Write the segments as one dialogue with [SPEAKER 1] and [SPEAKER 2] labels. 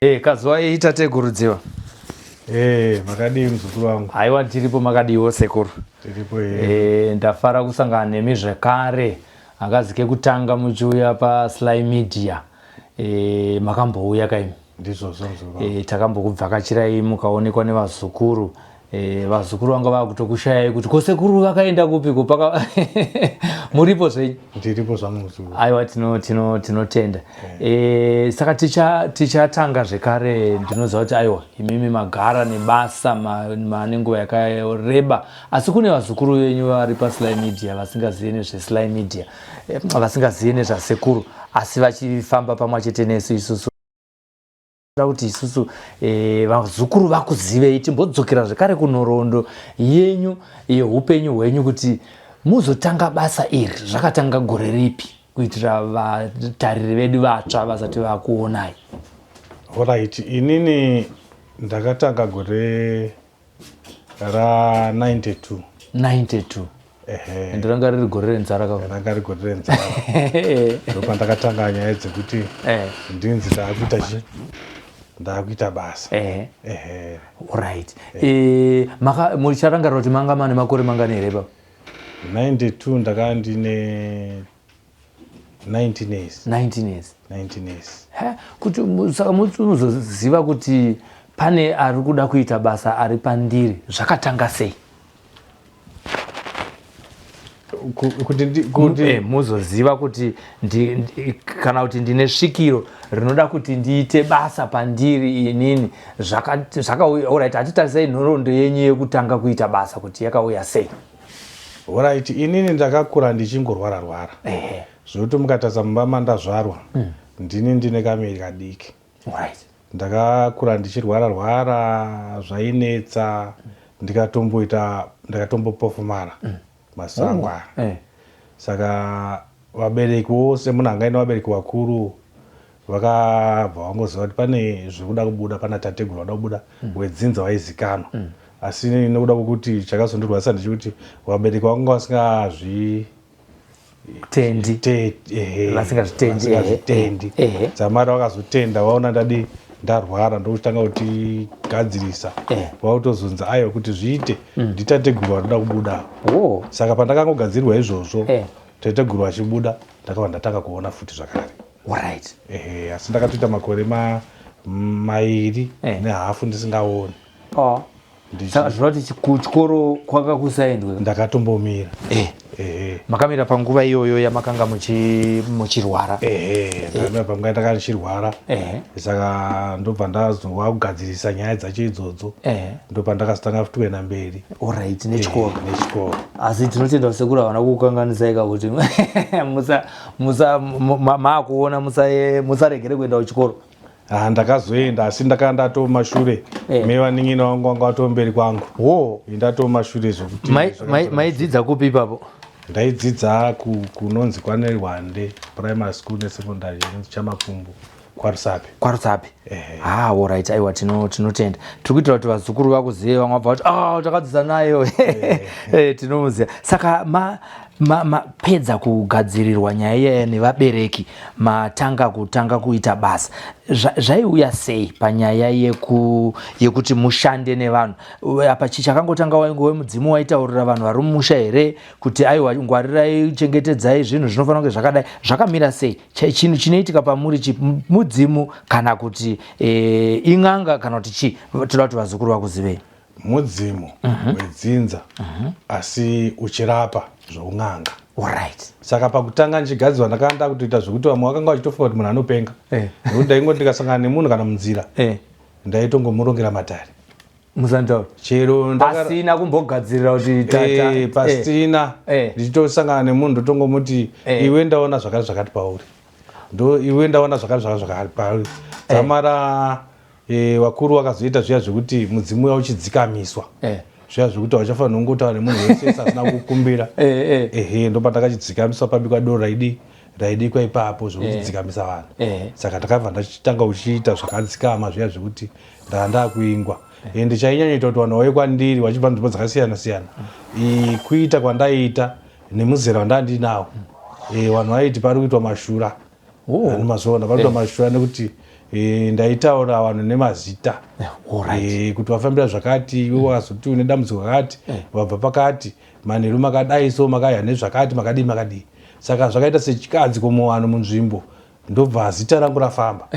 [SPEAKER 1] Eh, kazuwai tateguru Dziva.
[SPEAKER 2] Eh, makadii muzukuru wangu?
[SPEAKER 1] Haiwa tiripo makadiiwo sekuru.
[SPEAKER 2] Tiripo here.
[SPEAKER 1] Eh, ndafara kusangana nemi zvekare. Akazi kekutanga muchiuya pa Sly Media. Eh, makambouya kaimi.
[SPEAKER 2] Ndizvozvo muzukuru wangu.
[SPEAKER 1] Eh, takambokubvakachirai mukaonekwa nevazukuru. Eh, vazukuru vanga vakutokushayai kuti ko sekuru vakaenda kupi ko paka muripo zvenyu?
[SPEAKER 2] Ndiripo zvangu muzukuru.
[SPEAKER 1] Aiwa tinotenda tino, tino yeah. E, saka tichatanga ticha zvekare ndinoziva kuti aiwa imimi magara nebasa mane nguva yakareba asi kune vazukuru venyu vari pasly media vasingazive nezvesly media eh, vasingazive nezvasekuru asi vachifamba pamwe chete nesu isusu kuti isusu e, vazukuru vakuzivei timbodzokera zvekare kunhoroondo yenyu yeupenyu hwenyu kuti muzotanga basa iri zvakatanga gore ripi kuitira vatariri vedu vatsva vasati vakuonai.
[SPEAKER 2] Horaiti, inini ndakatanga gore ra 92.
[SPEAKER 1] 92.
[SPEAKER 2] Ehe.
[SPEAKER 1] Ende ranga riri gore renzara ka?
[SPEAKER 2] Ranga riri gore renzara. Ndopandakatanga nyaya dzekuti
[SPEAKER 1] eh.
[SPEAKER 2] ndinzi ndakuita chi ndakuita basa.
[SPEAKER 1] Ehe.
[SPEAKER 2] Ehe.
[SPEAKER 1] Alright. Eh, maka mucharangarira kuti manga mane makore mangani here baba?
[SPEAKER 2] 92 ndakanga ndine 19 years.
[SPEAKER 1] 19 years.
[SPEAKER 2] 19 years.
[SPEAKER 1] He, kuti saka muzoziva kuti pane ari kuda kuita basa ari pandiri zvakatanga sei?
[SPEAKER 2] Kuti kuti
[SPEAKER 1] eh, muzoziva kuti ndi, ndi, kana kuti ndine svikiro rinoda kuti ndiite basa pandiri inini zvakauya zvaka, alright hatitarisei nhoroondo yenyu yekutanga kuita basa kuti yakauya sei.
[SPEAKER 2] Horaiti, inini ndakakura ndichingorwara rwara zvekuti mukatarisa mumba mandazvarwa mm. ndini ndine kamiri kadiki.
[SPEAKER 1] Right.
[SPEAKER 2] Ndakakura ndichirwara rwara zvainetsa ndikatomboita ndakatombopofumara mm. masango aya
[SPEAKER 1] oh, eh.
[SPEAKER 2] Saka vabereki vose munhu anga aine vabereki vakuru vakabva vangoziva kuti pane zviri kuda kubuda pana tateguru vada kubuda mm. wedzinza waizikanwa mm. asi nekuda kwekuti chakazondirwadzisa ndechekuti vabereki vakanga vasingazvi
[SPEAKER 1] tendi
[SPEAKER 2] vasingazvitendi dzamara vakazotenda vaona ndadi ndarwara ndokutanga kutigadzirisa
[SPEAKER 1] eh.
[SPEAKER 2] vakutozonzi aiwa kuti zviite mm. nditateguru vanoda kubuda
[SPEAKER 1] oh.
[SPEAKER 2] saka pandakangogadzirwa izvozvo
[SPEAKER 1] eh.
[SPEAKER 2] tateguru vachibuda ndakabva ndatanga kuona futi zvakare
[SPEAKER 1] Alright.
[SPEAKER 2] Ehe, asi ndakatoita makore ma mairi
[SPEAKER 1] eh.
[SPEAKER 2] nehafu ndisingaoni.
[SPEAKER 1] Oh. Saka zvinova kuti kuchikoro kwanga kusaendwe?
[SPEAKER 2] Ndakatombomira.
[SPEAKER 1] Eh.
[SPEAKER 2] Ehe.
[SPEAKER 1] Makamira panguva iyoyo yamakanga muchirwara?
[SPEAKER 2] Ehe, ndakamira panguva yandakanga ndichirwara.
[SPEAKER 1] Ehe.
[SPEAKER 2] Saka ndobva ndazova kugadzirisa nyaya dzacho idzodzo.
[SPEAKER 1] Ehe.
[SPEAKER 2] Ndopandakazotanga futi kuenda mberi.
[SPEAKER 1] Alright, nechikoro.
[SPEAKER 2] Ehe, nechikoro.
[SPEAKER 1] Asi tinotenda kuti sekuru havana kukukanganisai ka kuti musa musa maakuona musaregere kuenda kuchikoro.
[SPEAKER 2] Ah, ndakazoenda asi ndakanga ndatoo mashure
[SPEAKER 1] eh.
[SPEAKER 2] me vanin'ina vangu vanga vatoo mberi kwangu
[SPEAKER 1] wo
[SPEAKER 2] ndatoo mashure zvekuti
[SPEAKER 1] maidzidza kupi ipapo?
[SPEAKER 2] Ndaidzidza kunonzi kwaNerwande primary school nesecondary inonzi Chamakumbu kwaRusape.
[SPEAKER 1] KwaRusape. Ah, alright, aiwa tinotenda. Tiri kuitira kuti vazukuru vakuzive vamwe vabva vati ah takadzidza nayo. Eh, tinomuziva. Saka ma mapedza ma kugadzirirwa nyaya iyaya nevabereki matanga kutanga kuita basa zvaiuya sei panyaya yeku, yekuti mushande nevanhu apa chakangotanga waingove mudzimu waitaurira vanhu vari mumusha here kuti aiwa ngwarirai chengetedzai zvinhu zvinofanira kunge zvakadai zvakamira sei chinhu chinoitika pamuri chi mudzimu kana kuti e, in'anga kana kuti chii toda kuti vazukuru vakuzivei
[SPEAKER 2] Mudzimu wedzinza asi uchirapa zvoun'anga.
[SPEAKER 1] Alright.
[SPEAKER 2] Saka pakutanga ndichigadzirwa ndakanga ndakutoita zvekuti vamwe vakanga vachitofunga kuti munhu anopenga.
[SPEAKER 1] Eh.
[SPEAKER 2] Nekuti ndaingoti ndikasangana nemunhu kana munzira
[SPEAKER 1] Eh.
[SPEAKER 2] ndaitongomurongera matare.
[SPEAKER 1] Musantaura.
[SPEAKER 2] Chero ndaka
[SPEAKER 1] Pasina kumbogadzirira kuti tata.
[SPEAKER 2] Eh, pasina
[SPEAKER 1] Eh.
[SPEAKER 2] ndichitosangana nemunhu ndotongomuti
[SPEAKER 1] Eh.
[SPEAKER 2] iwe ndaona zvakati zvakati pauri. Ndo iwe ndaona zvakati zvakati zvakati pauri. Dzamara E, vakuru vakazoita zviya zvekuti mudzimu uya uchidzikamiswa
[SPEAKER 1] eh.
[SPEAKER 2] zviya zvekuti hauchafanira kungotaura nemunhu wese wese asina kukumbira
[SPEAKER 1] eh, eh.
[SPEAKER 2] Ehe, ndopandakachidzikamiswa pabikwa doro raidi raidikwa ipapo zvekuti
[SPEAKER 1] eh.
[SPEAKER 2] dzikamisa vanhu
[SPEAKER 1] eh.
[SPEAKER 2] Saka ndakabva ndachitanga uchiita zvakadzikama zviya zvekuti ndanga ndakuingwa eh. Ende chainyanyoita kuti vanhu vauye kwandiri vachibva nzvimbo dzakasiyana siyana mm. Kuita kwandaiita nemuzera wandandinawo mm. Vanhu vaiti pari kuitwa mashura.
[SPEAKER 1] Oh.
[SPEAKER 2] Ani mazuva panoitwa mashura nekuti ndaitaura vanhu nemazita.
[SPEAKER 1] Alright.
[SPEAKER 2] Kuti wafambira zvakati, iwe wakazoti une dambudziko rakati, wabva pakati, manheru makadai, so makaya nezvakati, makadii makadii. Saka zvakaita sechikadzi kumuvanhu munzvimbo, ndobva zita rangu rafamba.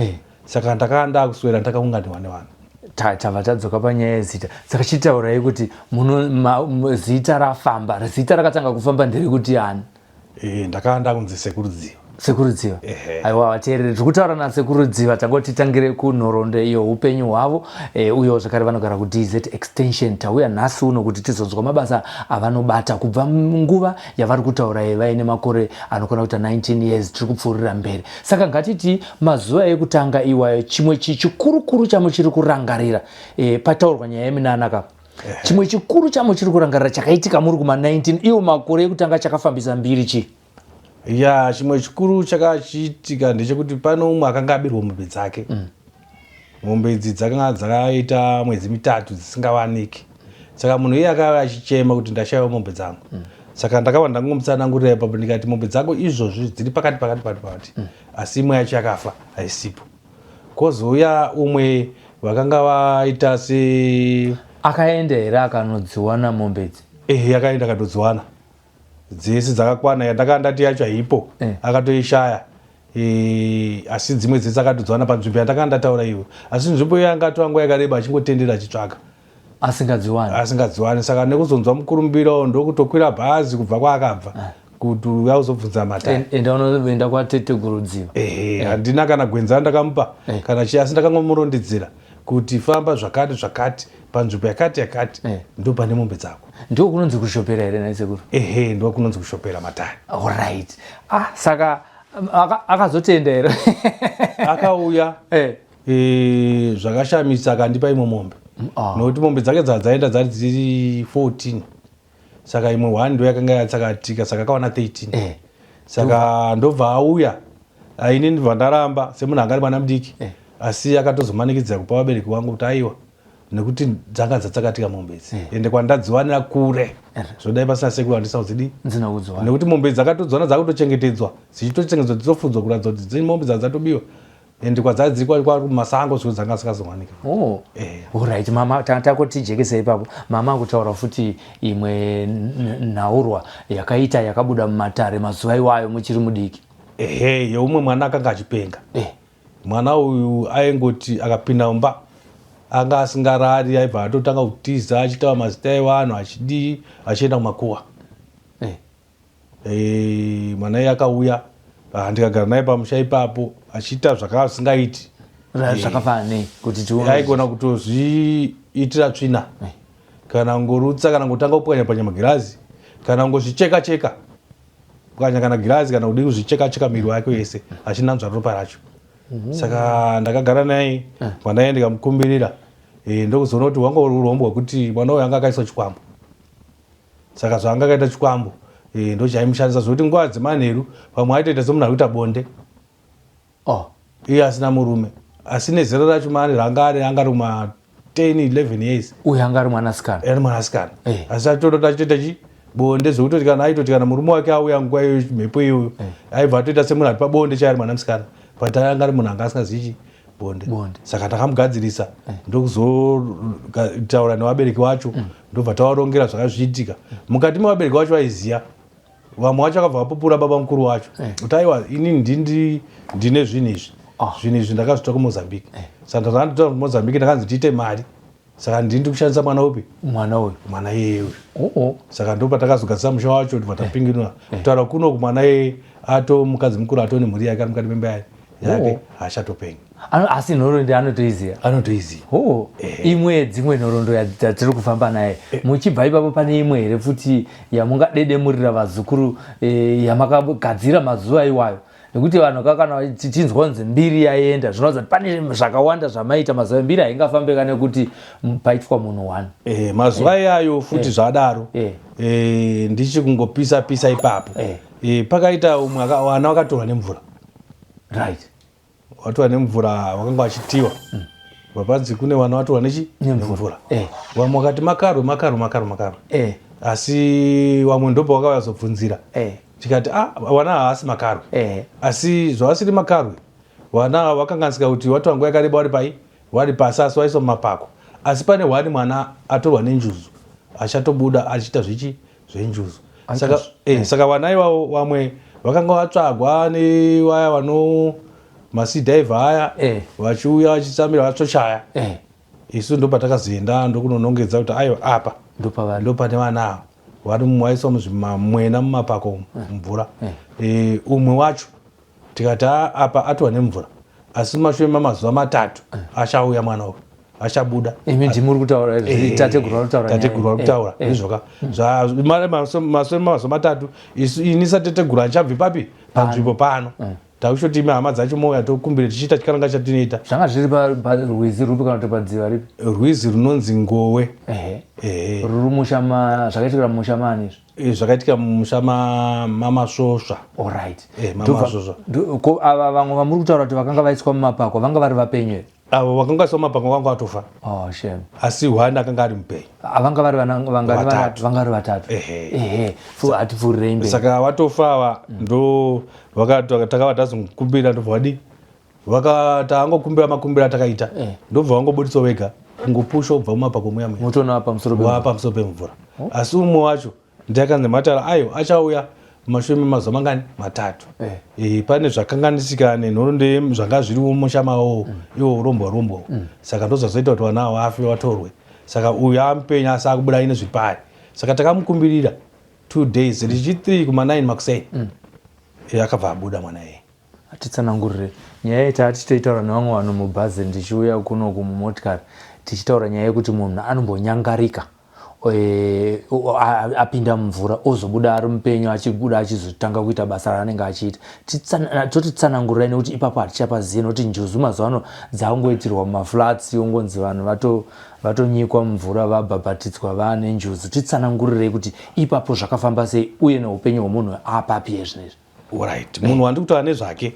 [SPEAKER 2] Saka ndakanga ndakuswera ndakaunganirwa nevanhu.
[SPEAKER 1] Tabva tadzoka panyaya yezita. Saka chitaurai kuti zita rafamba, zita rakatanga kufamba nderekuti ani?
[SPEAKER 2] Ndakanga ndakunzi Sekuru Dziva.
[SPEAKER 1] Sekuru Dziva.
[SPEAKER 2] Ehe.
[SPEAKER 1] Aiwa, vateereri, tiri kutaura naSekuru Dziva. Tangoti titangire kunhoroondo iyo, upenyu hwavo, uyewo zvakare vanogara kuDZ Extension. Tauya nhasi uno kuti tizonzwa mabasa avanobata kubva nguva yavari kutaura iyi vaine makore anokwana kuita 19 years. Tiri kupfuurira mberi. Saka ngatiti mazuva ekutanga iwayo, chimwe chikurukuru chamuchiri kurangarira, pataurwa nyaya yeminana ka, chimwe chikuru chamuchiri kurangarira chakaitika muri kuma 19 iwo makore ekutanga chakafambisa mbiri chii?
[SPEAKER 2] Ya, chimwe chikuru chakachiitika ndechekuti pane umwe akanga abirwa mombe dzake. Mombe idzi dzakanga dzakaita mwedzi 3 dzisingawaniki. Saka munhu iye akauya achichema kuti ndashayiwa mombe dzangu. Saka ndakava ndangomutsanangurira ipapo, ndikati mombe dzako izvozvi dziri pakati pakati pakati pakati, asi imwe yacho yakafa, haisipo. Kwozouya umwe vakanga vaita se
[SPEAKER 1] Akaenda here akanodziwana mombe idzi?
[SPEAKER 2] Ehe, akaenda akatodziwana dzese dzakakwana. Yandakanga ndati yacho haipo, akatoishaya. Asi dzimwe dzese akatodziwana panzvimbo yandakanga ndataura iwe. Asi nzvimbo iyo yanga atova nguva yakareba achingotendera achitsvaka,
[SPEAKER 1] asingadziwani.
[SPEAKER 2] Asingadziwani. Saka nekuzonzwa mukurumbirawo, ndokutokwira bhazi kubva kwaakabva kuti uya uzobvunza matare.
[SPEAKER 1] Enda unoenda kwateteguru Dziva.
[SPEAKER 2] Ehe, handina kana gwenzi randakamupa kana chii, asi ndakangomurondedzera kuti famba zvakati zvakati, panzvimbo yakati yakati, ndo pane mombe dzako.
[SPEAKER 1] Ndiko kunonzi kushopera here nhai sekuru?
[SPEAKER 2] Ehe, ndo kunonzi kushopera matare.
[SPEAKER 1] Alright. Ah, saka akazotenda here?
[SPEAKER 2] Akauya. Zvakashamisa, akandipa imwe mombe, nokuti mombe dzake dzadzaenda dzari dziri 14, saka imwe one ndo yakanga yatsakatika, saka akawana 13. Saka ndobva auya aini, ndobva ndaramba semunhu anga ari mwana mudiki. Asi akatozomanikidzira kupa vabereki vangu kuti aiwa, nekuti dzanga dzatsakatika mombe idzi, ende kwandadziwanira kure, zvodai pasina sekuru handisina kudzidi
[SPEAKER 1] Ndzina kudziwana.
[SPEAKER 2] Nekuti mombe dzakatodziwana dzakutochengetedzwa, dzichitochengetedzwa, dzichitofudzwa kuratidza kuti dzine mombe dzadzatobiwa, ende kwadzadziri kwari kumasango, zviro dzanga dzisingazowanika.
[SPEAKER 1] Oh. Alright, mama, takotijekesa ipapo. Mama akutaura futi imwe nhaurwa yakaita yakabuda mumatare mazuva iwayo muchiri mudiki.
[SPEAKER 2] Ehe, yeumwe mwana akanga achipenga. Mwana uyu aingoti akapinda mumba anga asingarari, aibva atotanga kutiza achitaura mazita evanhu, achidii, achienda kumakuwa. Mwana iye akauya, ndikagara naye pamusha ipapo achiita zvakanga zvisingaiti.
[SPEAKER 1] Zvakafanana nei kuti tione?
[SPEAKER 2] Aigona kutozviitira tsvina, kana kungorutsa, kana kungotanga kupwanya pwanya magirazi, kana kungozvicheka cheka, pwanya kana girazi, kana kudii, kuzvicheka cheka muviri wake wese achinanzva ropa racho. Saka ndakagara naye mwana iye, ndikamukumbirira. Ndokuzoona kuti hwanga uri urombo hwekuti mwana uyu anga akaiswa chikwambo. Saka zvaanga akaita chikwambo, ndochaimushandisa zvekuti nguva dzemanheru pamwe aitoita semunhu ari kuita bonde, iye asina murume, asi nezera racho mari ranga ari, anga ari kuma 10 11 years.
[SPEAKER 1] Uyu anga ari mwanasikana?
[SPEAKER 2] Ari mwanasikana. Asi achitototi achitoita chi bonde zvekutoti kana aitoti kana murume wake auya nguva iyoyo, mhepo iyoyo, aibva atoita semunhu ari pabonde chai ari mwana musikana, but anga ari munhu anga asingazivi chi bonde.
[SPEAKER 1] Bonde.
[SPEAKER 2] Saka ndakamugadzirisa, ndokuzotaura nevabereki vacho, ndobva tavarongera zvakazviitika. Mukati mevabereki vacho vaiziya, vamwe vacho akabva vapupura baba mukuru wacho kuti aiwa, inini ndine zvinhu izvi. Zvinhu izvi ndakazvitora kuMozambique. Saka ndazvanditora kuMozambique, ndakanzi tiite mari, saka ndini kushandisa mwana upi?
[SPEAKER 1] Mwana uyu.
[SPEAKER 2] Mwana iyeye uyu.
[SPEAKER 1] Oh.
[SPEAKER 2] Saka ndo patakazogadzisa musha wacho, ndobva tapinginura. Kutaura kuno, mwana iyeye ato mukadzi mukuru, atone mhuri yake, ari mukati memba yake, haachatopengi.
[SPEAKER 1] Asi nhoroondo anotoiziva?
[SPEAKER 2] Anotoiziva.
[SPEAKER 1] Oh. Imwe yedzimwe nhoroondo dzatiri kufamba naye, muchibva ipapo, pane imwe here futi yamungadedemurira vazukuru, yamakagadzira mazuva iwayo? Nekuti vanhu kakana tichinzwa kunzi mbiri yaenda, zvinoratidza kuti pane zvakawanda zvamaita mazuva. Mbiri haingafambeka nekuti paitwa munhu one.
[SPEAKER 2] Mazuva iyayo futi zvadaro, ndichi kungopisa pisa ipapo, pakaita umwe vana vakatorwa nemvura. Vatorwa nemvura, vakanga vachitiwa vapanzi kune vana vatorwa nechi
[SPEAKER 1] Nemvura.
[SPEAKER 2] Nemvura. Vamwe vakati makarwe, makarwe, makarwe, makarwe. Asi vamwe ndopa vakauya zobvunzira. Tikati ah, vana haasi makarwe. Asi zvavasiri makarwe, vana ava vakanganisika kuti watora nguva yakareba vari pai, vari pasi, asi vaiswa mumapako. Asi pane hwani mwana atorwa nenjuzu achatobuda achiita zvechi zvenjuzu. Saka, saka vana ivavo vamwe vakanga vatsvagwa nevaya vano masidhaivha aya vachiuya vachitsamira vatsochaya. Isu ndopatakazoenda ndokunonongedza kuti aiwa apa ndopane vana ava vari vaiswa muzvimamwena mumapako umu mvura. Umwe wacho tikati apa atwa nemvura, asi mumashure memazuva 3 achauya mwana uyu achabuda.
[SPEAKER 1] Imi ndimuri kutaura, tateguru vari kutaura.
[SPEAKER 2] Tateguru vari kutaura izvoka. Mashure memazuva 3 isu ini sateteguru handichabvi papi panzvimbo pano. Takuchoti imi hama dzacho mouya tokumbire tichiita chikaranga chatinoita.
[SPEAKER 1] Zvanga zviri parwizi rupi kana kuti padziva ripi?
[SPEAKER 2] Rwizi runonzi Ngowe.
[SPEAKER 1] Ruri musha zvakaitikira mumusha maani
[SPEAKER 2] izvi? Zvakaitika mumusha maMasvosva.
[SPEAKER 1] Alright. MamaSvosva. Ko ava vamwe vamuri kutaura kuti vakanga vaiswa mumapako vanga vari vapenyu here?
[SPEAKER 2] Avo vakanga vaiswa mumapako vanga vatofa.
[SPEAKER 1] Oh, shame.
[SPEAKER 2] Asi hwani akanga ari mupenyu.
[SPEAKER 1] Vanga vari vana vanga vanga vari vatatu. Ehe. Hatipfuurirei mberi.
[SPEAKER 2] Saka vatofa ava ndo takava tazokumbira ndobva vadii taangokumbira makumbira atakaita ndobva vangobudiswa vega kungopusha ubva mumapako muya muya.
[SPEAKER 1] Motoona pamusoro
[SPEAKER 2] pemvura. Pamusoro pemvura. Asi umwe wacho ndiakanzi matara ayo achauya mumashure memazuva mangani 3. Pane zvakanganisika nenhoroondo zvanga zviri mumusha mavo iwo urombwa rombwa. Saka ndozvazoita kuti vana ava vafe vatorwe. Saka uyu amupenya asi akubuda aine zvipari. Saka takamukumbirira 2 days richi 3 kuma 9 makuseni. Akabva abuda mwana iye.
[SPEAKER 1] Atitsanangurire nyaya iyi taatitoitaura nevamwe vanhu mubhazi ndichiuya kunoku mumotikari tichitaura nyaya yekuti munhu anombonyangarika apinda mumvura ozobuda ari mupenyu achibuda achizotanga kuita basa raanenge achiita. Totitsanangurirai nekuti ipapo hatichapazive nekuti njuzu mazuva ano dzakungoitirwa mumaflats ongonzi vanhu vatonyikwa mumvura vabhabhatidzwa vaane njuzu. Titsanangurirei kuti ipapo zvakafamba sei uye neupenyu hwemunhu apapi ezvinezvi.
[SPEAKER 2] Right. Munhu wandiri kutaura nezvake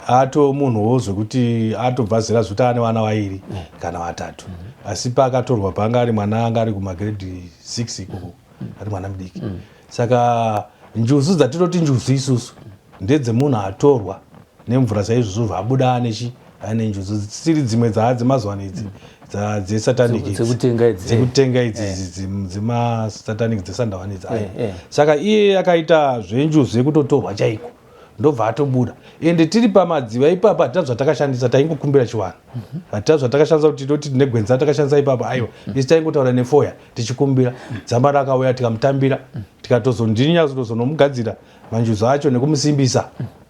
[SPEAKER 2] ato munhuwo zvekuti atobva zera zvekuti ane vana 2 kana 3. Asi paakatorwa paanga ari mwana anga ari kumagrade 6 ikoko ari mwana mudiki. Saka njuzu dzatinoti njuzu isusu ndedzemunhu atorwa nemvura saizvozvo bva abuda ane njuzu dzisiri dzimwe dzaadzemazuva ano idzi dzesatanic dzekutenga idzi dzemasatanic dzesandawana idzi. Saka iye akaita zvenjuzu yekutotorwa chaiko ndobva atobuda. Ende tiri pamadziva ipapa hatina zvatakashandisa, taingokumbira chivanhu. Hatina zvatakashandisa kuti toti tine gwenzi ratakashandisa ipapo aiwa. Isi taingotaura nefoya tichikumbira. Dzamba rakauya tikamutambira tikatozondinyatsotozonomugadzira manjuzu acho nekumusimbisa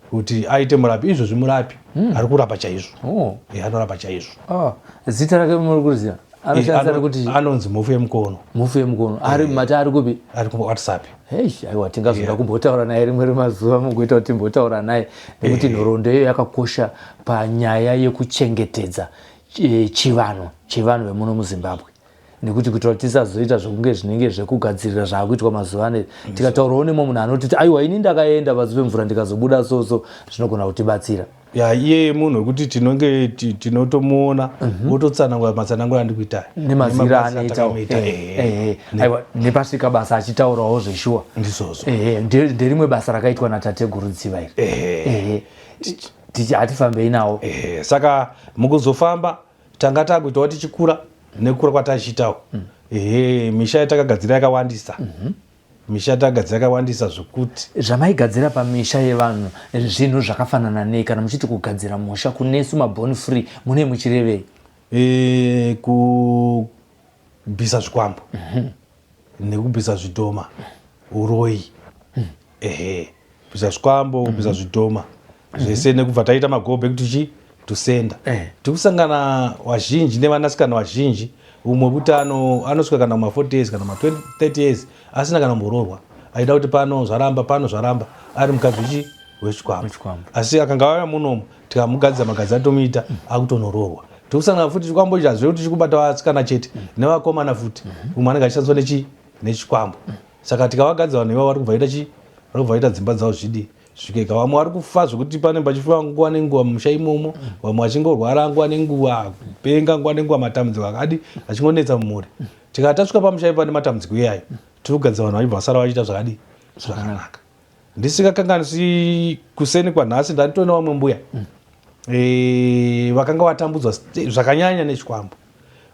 [SPEAKER 2] kuti aite murapi. Izvozvi murapi ari kurapa chaizvo. Anorapa chaizvo.
[SPEAKER 1] Zita rake muri kuriziva? Anoshandisa kuti
[SPEAKER 2] anonzi Mhofu yeMukono.
[SPEAKER 1] Mhofu yeMukono. Ari mati ari kupi?
[SPEAKER 2] Ari ku WhatsApp.
[SPEAKER 1] Hey, aiwa tingazoda kumbotaura naye rimwe remazuva mugoita kuti timbotaura naye nekuti nhoroondo iyo yakakosha panyaya yekuchengetedza chivanhu chevanhu vemuno muZimbabwe. Nekuti kuitira kuti tisazoita zvokunge zvinenge zvekugadzirira zvaakuitwa mazuva ano, tikataurawo nemumwe munhu anotiti aiwa ini ndakaenda pasi pemvura ndikazobuda so zvinogona kutibatsira.
[SPEAKER 2] Ya iye munhu wekuti tinonge tinotomuona ototsanangura matsanangura andikuita
[SPEAKER 1] nemazira anoita aiwa nepasvika basa achitaurawo zveshuwa.
[SPEAKER 2] Ndizvozvo.
[SPEAKER 1] Nderimwe basa rakaitwa natateguru Dziva iri. Hatifambei nawo.
[SPEAKER 2] Saka mukuzofamba tanga takuitawo tichikura nekukura kwatachiitawo. Misha yatakagadzira yakawandisa. Misha yatakagadzira yakawandisa zvekuti
[SPEAKER 1] zvamaigadzira pamisha yevanhu zvinhu zvakafanana nei? Kana muchiti kugadzira musha kunesu maborn free mune muchirevei?
[SPEAKER 2] Kubvisa zvikwambo nekubvisa zvidhoma, uroyi. Kubvisa zvikwambo, kubvisa zvidhoma zvese nekubva taita mago back to chi to sender. Tikusangana vazhinji nevanasikana vazhinji, umwe wekuti anosvika kana kuma 40 years kana ma 30 years asina kana kumboroorwa, aida kuti pano zvaramba pano zvaramba, ari mukadzi wechikwambo. Asi akanga auya munomu tikamugadzira magadzira tomuita akutonoroorwa. Tikusangana futi chikwambo ichi hazvirevi kuti chikubata vasikana chete, nevakomana futi. Umwe anenge achishandiswa nechikwambo. Saka tikavagadzira vanhu ivavo vari kubva vaita chi vari kubva vaita dzimba dzavo zvidii zvikeka. Vamwe vari kufa zvekuti pane pachifiwa nguva nenguva mumusha imomo, vamwe vachingorwara nguva nenguva, kupenga nguva nenguva, matambudziko akadi achingonetsa mumhuri. Tikati tasvika pamusha ipo pane matambudziko iyayo, tiri kugadzira vanhu vachibva vasara vachiita zvakadii zvakanaka. Ndisingakanganisi kuseni kwanhasi ndanditoona vamwe mbuya vakanga vatambudzwa zvakanyanya nechikwambo.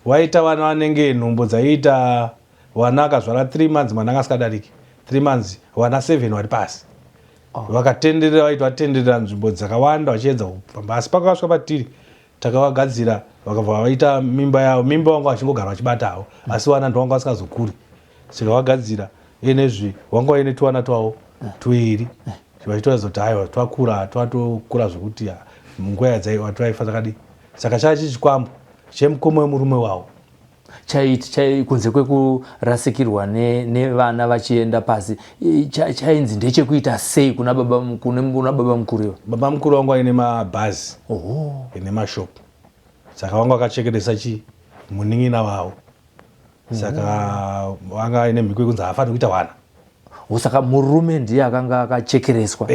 [SPEAKER 2] Waita vana vanenge nhumbu dzaiita vana akazvara 3 months, mwana anga asikadariki 3 months, vana 7 vari pasi. Vakatenderera, vaiti vatenderera nzvimbo dzakawanda vachiedza kufamba, asi pakavasvika patiri takavagadzira vakabva vaita mimba yavo. Mimba vanga vachingogara vachibatawo, asi vana ndovanga vasingazokuri. Saka vagadzira enezvi vanga vaine tuvana twavo tuiri, vachitoratidza kuti haiwa twakura, twatokura zvekuti nguva yadzaiwatwaifa takadii. Saka chava chichikwambo chemukoma wemurume wavo.
[SPEAKER 1] Chaiti chai kunze kwekurasikirwa nevana vachienda pasi, chainzi ndechekuita sei kuna baba kuna baba mukuru ivo?
[SPEAKER 2] Baba mukuru vangu vaine mabhazi nemashopu, saka vanga vakachekeresa chi munin'ina wavo, saka vanga aine mhiko yekunzi haafaniri kuita vana.
[SPEAKER 1] Saka murume ndiye akanga akachekereswa,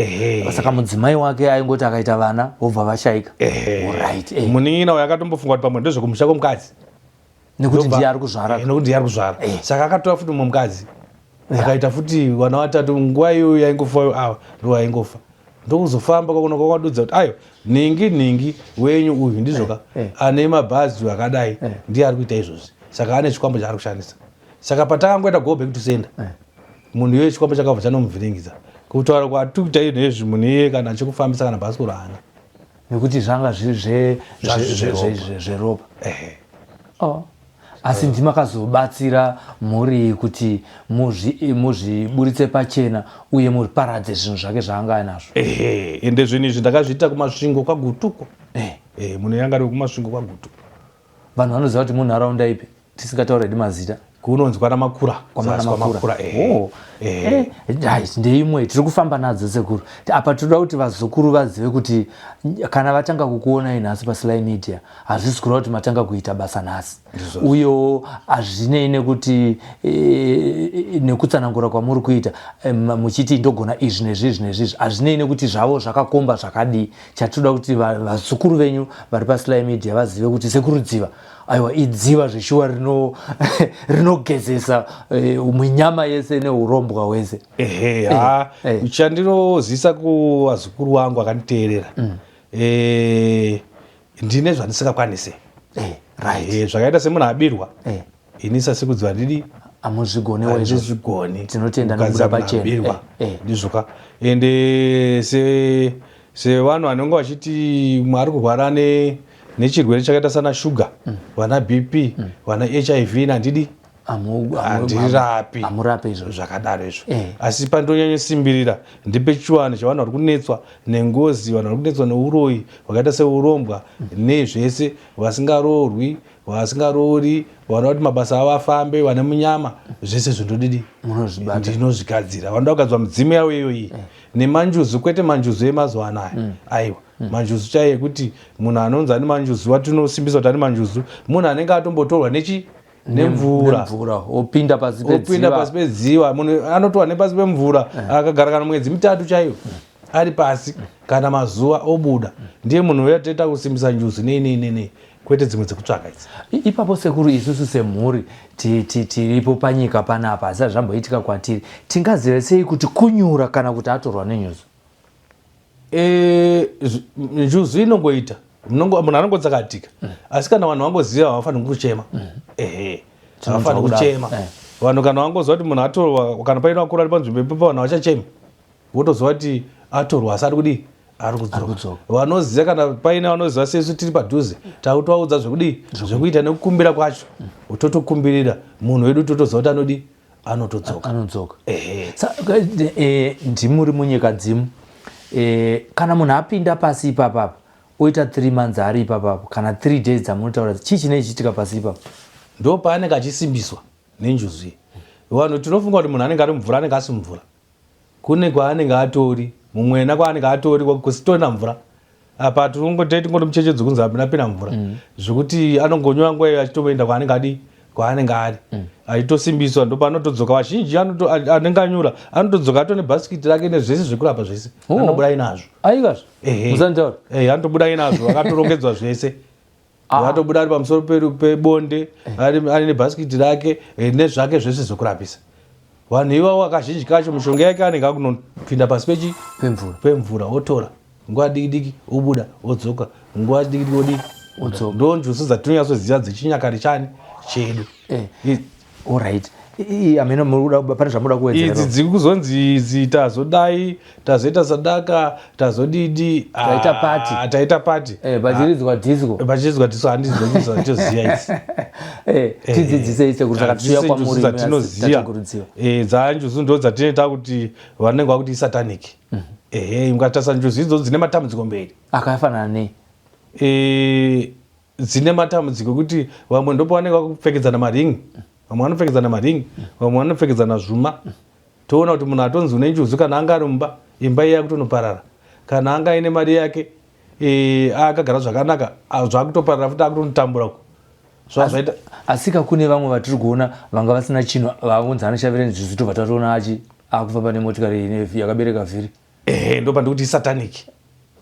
[SPEAKER 1] saka mudzimai wake aingoti akaita vana vobva vashaika.
[SPEAKER 2] Alright, eh. Munin'ina uyo akatombofunga kuti pamwe ndezvekumusha kwemukadzi,
[SPEAKER 1] nekuti ndiye ari kuzvara.
[SPEAKER 2] Nekuti ndiye ari kuzvara. Saka akatora futi mumwe mukadzi, akaita futi vana vatatu. Nguva iyoyo yaingofa ava ndo vaingofa, ndokuzofamba kwakuno kwakwadudza kuti ayo nhingi nhingi wenyu uyu ndizvoka ane mabhazi akadai, ndiye ari kuita izvozvi, saka ane chikwambo chaari kushandisa. Saka patakangoita go back to sender, munhu iyoyo chikwambo chakabva chanomuvhiringidza. Kutaura kwatikuita izvezvi, munhu iyeye kana chekufambisa kana bhasikoro haana.
[SPEAKER 1] Nekuti zvanga zviri zveropa. Oh. Asi ndimakazobatsira mhuri iyi kuti muzviburitse pachena uye muparadze zvinhu zvake zvaanga ainazvo.
[SPEAKER 2] Ehe, ende zvinhu izvi ndakazviita kuMasvingo kwaGutuko. Munhu yanga ari kuMasvingo kwaGutu.
[SPEAKER 1] Vanhu vanoziva kuti munharaunda ipi, tisingataura hedu mazita?
[SPEAKER 2] Kunonzi kwana Makura.
[SPEAKER 1] Kwamana Makura. Oh. Right, ndeimwe tiri kufamba nadzo sekuru. Apa tinoda kuti vazukuru vazive kuti kana vatanga kukuonai nhasi paSly Media, hazvisi kureva kuti matanga kuita basa nhasi. Uyewo hazvinei nekuti nekutsanangura kwamuri kuita muchiti ndogona izvi nezvizvi nezvizvi, hazvinei nekuti zvavo zvakakomba zvakadii. Chatinoda kuti vazukuru venyu vari paSly Media vazive kuti sekuru Dziva, aiwa, idziva zveshuwa rinogezesa munyama yese neurombwa hwese.
[SPEAKER 2] Ehe, ha, chandinozivisa kuvazukuru vangu vakanditeerera, ndine zvandisingakwanise. Zvakaita semunhu abirwa, ini sasekudziva ndidi
[SPEAKER 1] Hamuzvigonewo izvozvo.
[SPEAKER 2] Handizvigoni.
[SPEAKER 1] Tinotenda nekubuda pachena.
[SPEAKER 2] Abirwa, ndizvoka. Ende sevanhu vanenge vachiti mwe ari kurwara nechirwere chakaita sana shuga, vana BP, vana HIV, nandidi handirapi.
[SPEAKER 1] Hamurapi izvozvo.
[SPEAKER 2] Zvakadaro izvo. Asi pandonyanyosimbirira ndepechivanhu chevanhu vari kunetswa nengozi, vanhu vari kunetswa neuroyi hwakaita seurombwa nezvese, vasingaroorwi, vasingaroori, vanoda kuti mabasa avo afambe, vane munyama, zvese zvindodidi.
[SPEAKER 1] Munozvibata.
[SPEAKER 2] Ndinozvigadzira. Vanoda kugadzwa mudzimu yavo iyoyi nemanjuzu, kwete manjuzu emazuva anaya, aiwa, manjuzu chaiyo ekuti munhu anonzi ane manjuzu, watinosimbisa kuti ane manjuzu, munhu anenge atombotorwa nechi nemvura.
[SPEAKER 1] Nemvura, opinda pasi
[SPEAKER 2] opinda
[SPEAKER 1] pedziva.
[SPEAKER 2] Pasi pedziva. Munhu anotorwa nepasi pemvura, akagara kana mwedzi 3 chaiyo ari pasi kana mazuva, obuda, ndiye munhu uya toita kusimbisa njuzu nei nei nei nei, kwete dzimwe dzekutsvaka idzi.
[SPEAKER 1] Ipapo sekuru, isusu semhuri tiripo panyika panapa, asi hazvamboitika kwatiri, tingazive sei kuti kunyura kana kuti atorwa nenyuzu?
[SPEAKER 2] Njuzu inongoita munhu anongotsakatika, asi kana vanhu vangoziva havafaniri kuchema. Ehe, havafaniri
[SPEAKER 1] kudaro.
[SPEAKER 2] Kuchema. Vanhu kana vangoziva kuti munhu atorwa, kana paine vakuru ari panzvimbo ipapo, vanhu havachachemi, votoziva kuti atorwa, asi ari kudii? Ari kudzoka.
[SPEAKER 1] Kudzoka.
[SPEAKER 2] Vanoziva, kana paine vanoziva sesu tiri padhuze, takutovaudza zvekudii, zvekuita nekukumbira kwacho, totokumbirira munhu wedu, totoziva kuti anodii, anotodzoka.
[SPEAKER 1] Anodzoka.
[SPEAKER 2] Ehe.
[SPEAKER 1] Ndimuri munyika dzimu, kana munhu apinda pasi ipapapa, oita 3 months ari ipapapo kana 3 days dzamunotaura, chii chinenge chichiitika pasi ipapo?
[SPEAKER 2] Ndo paanenge achisimbiswa nenjuzu iyi. Vanhu tinofunga kuti munhu anenge ari mumvura, anenge asi mumvura. Kune kwaanenge atori mumwena, kwaanenge atori kusitorina mvura. Apa tinongoti tingoti muchechedzo kunzi apinda mvura, zvekuti anongonywa nguva iyo achitomboenda kwaanenge adi kwaanenge ari achitosimbiswa, ndo paanotodzoka. Vazhinji anenge anyura anotodzoka atone bhasikiti rake nezvese zvekurapa zvese. Anobuda inazvo.
[SPEAKER 1] Aikazvo.
[SPEAKER 2] Ehe.
[SPEAKER 1] Musanitaura.
[SPEAKER 2] Anotobuda inazvo, akatorongedzwa zvese. Atobuda ari pamusoro pebonde, ari nebhasikiti rake, nezvake zvese zvekurapisa. Vanhu ivavo kazhinji kacho mishonga yake anenge akunopinda pasi pechi
[SPEAKER 1] pemvura,
[SPEAKER 2] pemvura, otora nguva diki diki obuda, odzoka nguva diki diki odii.
[SPEAKER 1] Odzoka.
[SPEAKER 2] Ndo njuzu dzatinonyatsoziva dzechinyakare chani chedu.
[SPEAKER 1] Alright, amene pane zvamuda kuwedzera?
[SPEAKER 2] Idzi dziri kuzonzi idzi, tazodai, tazoita sadaka, tazodidi.
[SPEAKER 1] Taita party.
[SPEAKER 2] Ah, taita party.
[SPEAKER 1] Pachiridzwa disco.
[SPEAKER 2] Pachiridzwa disco, handizi dzatoziva idzi.
[SPEAKER 1] Tidzidzisei sekuru, saka tichiuya kwamuri.
[SPEAKER 2] Dzatinoziva.
[SPEAKER 1] Tategurudziwa.
[SPEAKER 2] Dzanjuzu ndo dzatinoita kuti vanenge vakuti isatanic. Ehe, mukatarisa njuzu idzodzo dzine matambudziko mberi.
[SPEAKER 1] Akafanana nei?
[SPEAKER 2] Dzine matambudziko ekuti vamwe ndopavanenge vakupfekedzana maringi, vamwe vanopfekedzana maringi, vamwe vanopfekedzana zvuma. Toona kuti munhu atonzi une njuzu, kana anga ari mumba, imba iya yakutonoparara. Kana anga aine mari yake, akagara zvakanaka, zvakutoparara futi, akutonotambura uko zvazvaita.
[SPEAKER 1] Asika kune vamwe vatiri kuona vanga vasina chinhu, vaunzi anoshavira njuzu, tobva tatoona achi akufamba nemotikari yakabereka vhiri.
[SPEAKER 2] Ehe, ndo pandikuti isatanic.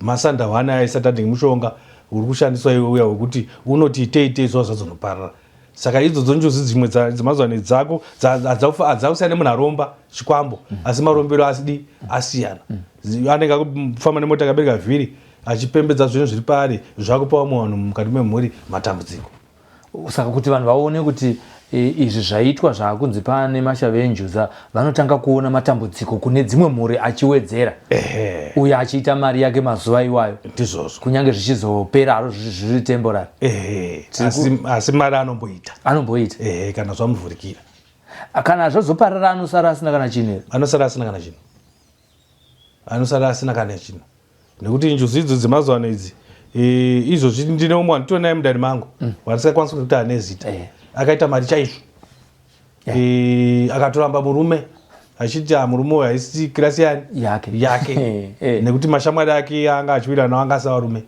[SPEAKER 2] Masandahwana aya isatanic, mushonga uri kushandiswa iwe uya wekuti unoti itei itei, zuva zvazonoparara. Saka idzodzo njuzu dzimwe dzemazuva ano dzako hadzakusiyana nemunhu aromba chikwambo, asi marombero asidi asiyana. Anenge akufamba nemota akabereka vhiri, achipembedza zvinhu zviri paari, zvakupa vamwe vanhu mukati memhuri matambudziko.
[SPEAKER 1] Saka kuti vanhu vaone kuti izvi zvaitwa, zvaakunzi pane mashave enjuza, vanotanga kuona matambudziko kune dzimwe mhuri achiwedzera, uye achiita mari yake mazuva iwayo.
[SPEAKER 2] Ndizvozvo.
[SPEAKER 1] Kunyange zvichizopera haro, zviri temporary.
[SPEAKER 2] Ehe, asi mari anomboita.
[SPEAKER 1] Anomboita.
[SPEAKER 2] Ehe, kana zvamuvhurikira.
[SPEAKER 1] Kana zvazoparara, anosara asina kana chinhu here?
[SPEAKER 2] Anosara asina kana chinhu, anosara asina kana chinhu, nekuti njuzu idzo dzemazuva ano idzi, izvozvi ndine umwe wanditori naye mundani mangu wandisingakwanisi kuti ane zita. Akaita mari chaizvo. Akatoramba murume achiti, "Ah, murume uyu haisi kirasi yani
[SPEAKER 1] yake."
[SPEAKER 2] Yake. Nekuti mashamwari ake anga achiwirana nawo anga asina varume.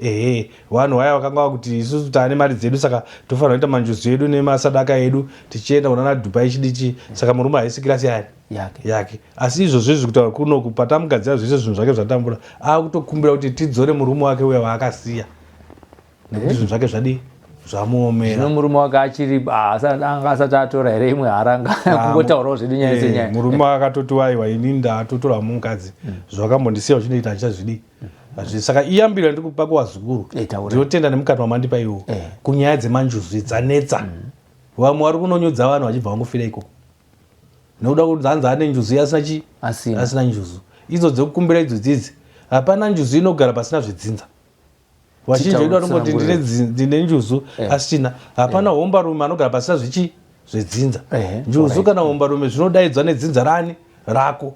[SPEAKER 2] Ehe, vanhu vaya vakanga vakuti isusu taane mari dzedu, saka tofanira kuita manjuzu edu nemasadaka edu, tichienda kunana Dubai chidichi. Saka murume haisi kirasi yani
[SPEAKER 1] yake.
[SPEAKER 2] Yake. Asi izvozvo izvi, kutaura kunoku, patamugadzira zvese zvinhu zvake zvatambura, akutokumbira kuti tidzore murume wake uya waakasiya, nekuti zvinhu zvake zvadii, zvamuomera.
[SPEAKER 1] Zvino murume wake achiri anga asati atora here imwe haranga? Kungotaurawo zvedu nyaya senyaya.
[SPEAKER 2] Murume akatoti, "Waiwa, ini ndatotora mukadzi, zvakambondisiya uchinoita handichazvidi." Saka iyambiro yandiri kupa kuvazukuru,
[SPEAKER 1] Taura.
[SPEAKER 2] ndinotenda nemukati wamandipa iwo, kunyaya dzemanjuzu dzanetsa, vamwe vari kunonyudza vanhu vachibva vangofira ikoko nekuda kuti hanzi ane njuzu asina chi
[SPEAKER 1] Asina.
[SPEAKER 2] Asina njuzu. Idzo dzekukumbira idzo dzidzi, hapana njuzu inogara pasina zvedzinza. Vazhinji vedu vanongoti
[SPEAKER 1] Titaura.
[SPEAKER 2] ndine njuzu, asina. Hapana hombarume anogara pasina zvichi zvedzinza. Njuzu kana hombarume zvinodaidzwa nedzinza rani rako.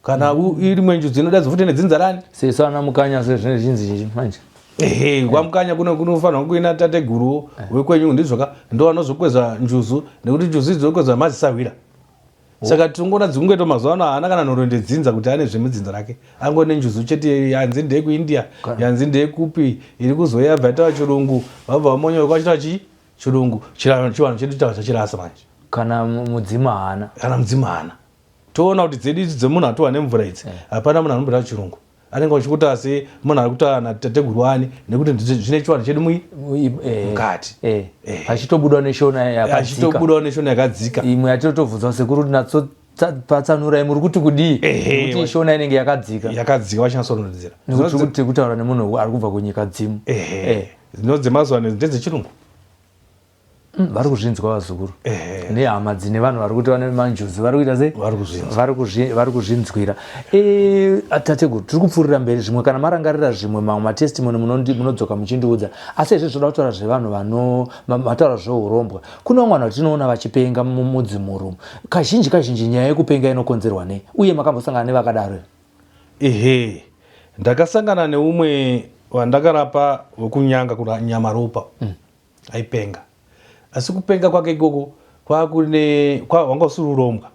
[SPEAKER 2] Kana irimwe njuzu inodaidzwa futi nedzinza rani.
[SPEAKER 1] Sesu ana Mukanya, sezvine zhinji manje.
[SPEAKER 2] Ehe, kwaMukanya kuno kunofanirwa kuina tateguru wekwenyu, ndizvoka, ndo vanozokweza njuzu, nekuti njuzu idzi dzokwezwa mazisahwira. Saka tinongoona dzikungoitwa mazuva ano, haana kana nhoroondo yedzinza kuti ane zvemudzinza rake, angori nenjuzu chete, yanzi ndeyekuIndia, yanzi ndeyekupi, iri kuzoya bva yataura chirungu, vabva vamonyorwa vachitaura chii, chirungu. Chivanhu chedu tava chachirasa manje.
[SPEAKER 1] Kana mudzimu haana.
[SPEAKER 2] Kana mudzimu haana. Toona kuti dzedu idzi dzemunhu atowa nemvura idzi, hapana munhu anombotaura chirungu, anenge achikuta se munhu ari kutaura natateguru wani, nekuti zvine chivanhu chedu mukati.
[SPEAKER 1] Pachitobudawo neshona yakadzika.
[SPEAKER 2] Achitobudawo neshona yakadzika.
[SPEAKER 1] Imwe yatotobvunzwa sekuru kuti natso patsanurai, muri kuti kudii, nekuti shona inenge yakadzika.
[SPEAKER 2] Yakadzika, vachinatsorondedzera.
[SPEAKER 1] Nekuti tiri kuti kutaura nemunhu ari kubva kunyika dzimu.
[SPEAKER 2] Ehe, dzino dzemazuva ano ndedzechirungu.
[SPEAKER 1] Vari kuzvinzwa vazukuru nehama dzine vanhu vari kuti vane manjuzu, vari kuita sei?
[SPEAKER 2] Vari kuzvinzwa.
[SPEAKER 1] Vari kuzvinzwira. Tateguru, tiri kupfuurira mberi. Zvimwe kana marangarira zvimwe mamwe matestimony, munodzoka muchindiudza. Asi izvi zvoda kutaura zvevanhu vano mataura zveurombwa. Kune vamwe vanhu vatinoona vachipenga mudzimuru. Kazhinji kazhinji nyaya yekupenga inokonzerwa nei, uye makambosangana nevakadaro here?
[SPEAKER 2] Ehe, ndakasangana neumwe wandakarapa wekunyanga kunyamaropa. Aipenga, asi kupenga kwake ikoko kwakune wanga usiri urombwa,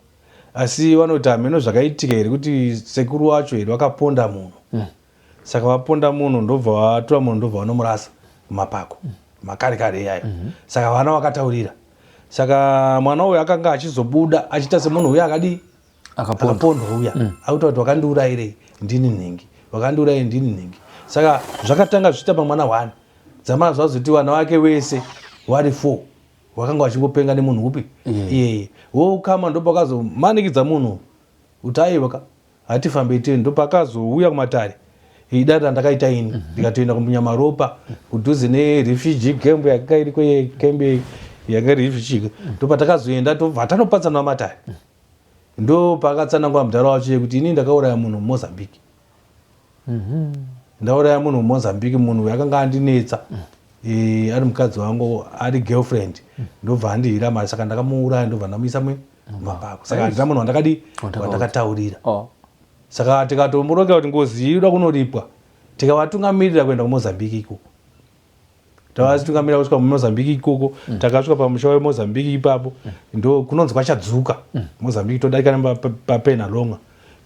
[SPEAKER 2] asi vanoti hameno zvakaitika here kuti sekuru wacho here vakaponda munhu. Saka vaponda munhu, ndobva vatora munhu, ndobva vanomurasa mumapako makare kare iyayo. Saka vana vakataurira, saka mwana uyu akanga achizobuda achiita semunhu uya akadii?
[SPEAKER 1] Akapondwa.
[SPEAKER 2] Akapondwa uya. Akuta kuti, "Wakandiurayirei? Ndini nhingi. Wakandiurayirei? Ndini nhingi." Saka zvakatanga zvichiita pamwana one, dzamara zvazoti vana vake vese vari four. Wakanga wachingopenga nemunhu upi? Iyeye. Wokama ndopakazomanikidza munhu kuti aiwa ka hatifambei tiende. Ndopakazouya kumatare idare randakaita ini, ndikatoenda kuMunyamaropa kudhuze nerefugee camp yakanga iriko, camp yanga iri refugee. Ndopatakazoenda, tobva tanopatsanura matare. Ndopakatsanangura mudhara wacho yekuti ini ndakauraya munhu muMozambique. Ndauraya munhu muMozambique, munhu uyu akanga andinetsa, ari mukadzi wangu, ari girlfriend, ndobva andihira mari, saka ndakamuuraya, ndobva ndamuisa mumapako. Saka handina munhu wandakadi wandakataurira. Saka tikatomurongera kuti ngozi iyi inoda kunoripwa, tikavatungamirira kuenda kuMozambique ikoko. Tavatungamirira kusvika muMozambique ikoko. Takasvika pamusha weMozambique ipapo, ndo kunonzi kwachadzuka Mozambique. Todarika nepaPena Longa,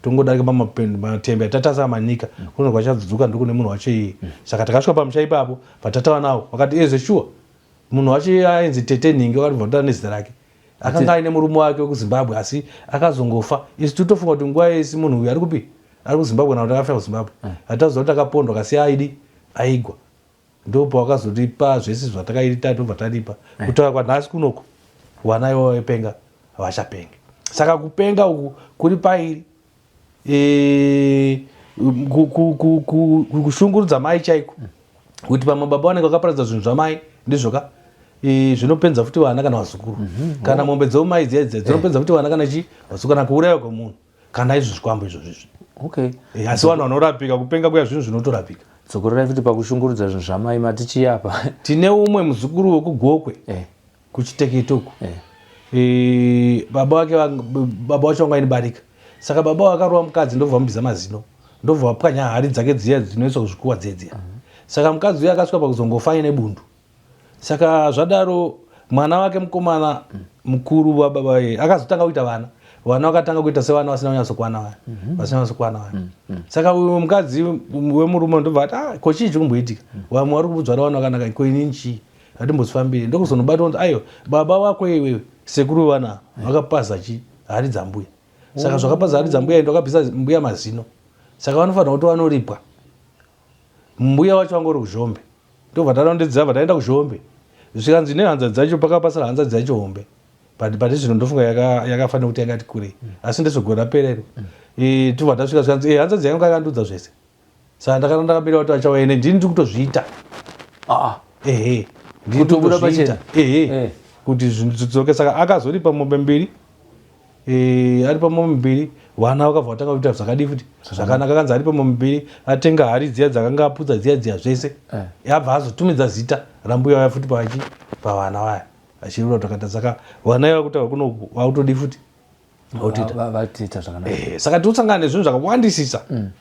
[SPEAKER 2] tongodarika pamatembe atatasa manika, kunonzi kwachadzuka, ndokune munhu wacho iye. Saka takasvika pamusha ipapo, patatava nawo, vakati ezve shuwa munhu wacho ainzi Tete Nhingi. Vakatibva kutaura nezita rake. Akanga aine murume wake wekuZimbabwe, asi akazongofa. Isu titofunga kuti nguva yese munhu uyu ari kupi? Ari kuZimbabwe, kana kuti akafira kuZimbabwe. Hataziva kuti akapondwa, akasiya aidi aigwa. Ndopawakazotipa zvese zvatakaita, tobva taripa. Kutaura kwanhasi kunoko, wana ivo vaipenga havachapenge. Saka kupenga uku kuri pairi kushungurudza mai chaiko, kuti pamwe baba vanenge vakaparadza zvinhu zvamai, ndizvoka? Zvinopedza futi vana kana vazukuru, kana mombe dzeumai dziya dziya dzinopedza futi vana kana chi vazukuru, kana kuuraiwa kwemunhu, kana izvo zvikwambo izvozvo izvi. Asi vanhu vanorapika kupenga kuya, zvinhu zvinotorapika.
[SPEAKER 1] Dzokorerai futi pakushungurudza zvinhu zvamai, mati chii apa?
[SPEAKER 2] Tine umwe muzukuru wekuGokwe, kuChitekete uku. Baba vake baba vacho vanga vaine barika. Saka baba vakarova mukadzi, ndobva vamubvisa mazino, ndobva vapwanya hari dzake dziya dzinoiswa kuzvikuwa dziya dziya. Saka mukadzi uya akasvika pakuzongofa aine bundu. Saka zvadaro, mwana wake mukomana mukuru wababa vaye akazotanga kuita vana. Vana vakatanga kuita sevana vasina kunyatsokwana vaya, vasina kunyatsokwana vaya. Saka uyu mukadzi wemurume ndobva ati, "Ah, ko chii chikumboitika? Vamwe vari kudzvara vana vakanaka, ko inini chii? Hatimbozifambiri." Ndokuzonobatwa kunzi aiwa, baba wako iwewe, sekuru vevana, vakapaza chi hari dzambuya. Saka zvakapaza hari dzambuya, ndo akabvisa mbuya mazino, saka vanofanira kuti vanoripwa. Mbuya wacho vanga uri kuZhombe. Ndobva tarondedzera, bva taenda kuZhombe, zvikanzi nehanzadzi dzacho, pakapasira hanzadzi dzacho hombe, but pati zvino ndofunga yakafanira kuti yakati kurei, asi ndezvegore rapera iro. Tobva tasvika, zvikanzi, "Hanzadzi yangu yakandiudza zvese, saka ndakana ndakamira kuti vachauya, ine ndini ndiri kutozviita." Ehe, ndini
[SPEAKER 1] Kutobuda
[SPEAKER 2] kutozviita.
[SPEAKER 1] Pachena.
[SPEAKER 2] Ehe. Kuti zvinhu zvidzoke. Saka akazoripa mombe mbiri. Aripa mombe mbiri, vana vakabva vatanga kuita zvakadii futi zvakanaka. Kanzi aripa mombe mbiri, atenga hari dziya dzakanga aputsa dziya dziya zvese. Abva azotumidza zita rambuya vaya futi pachi pavana vaya, achirura kuti akaita. Saka vana iva kutaura kunoku vakutodii futi, vakutoita
[SPEAKER 1] Vatiita zvakanaka.
[SPEAKER 2] Saka tiri nezvinhu zvakawandisisa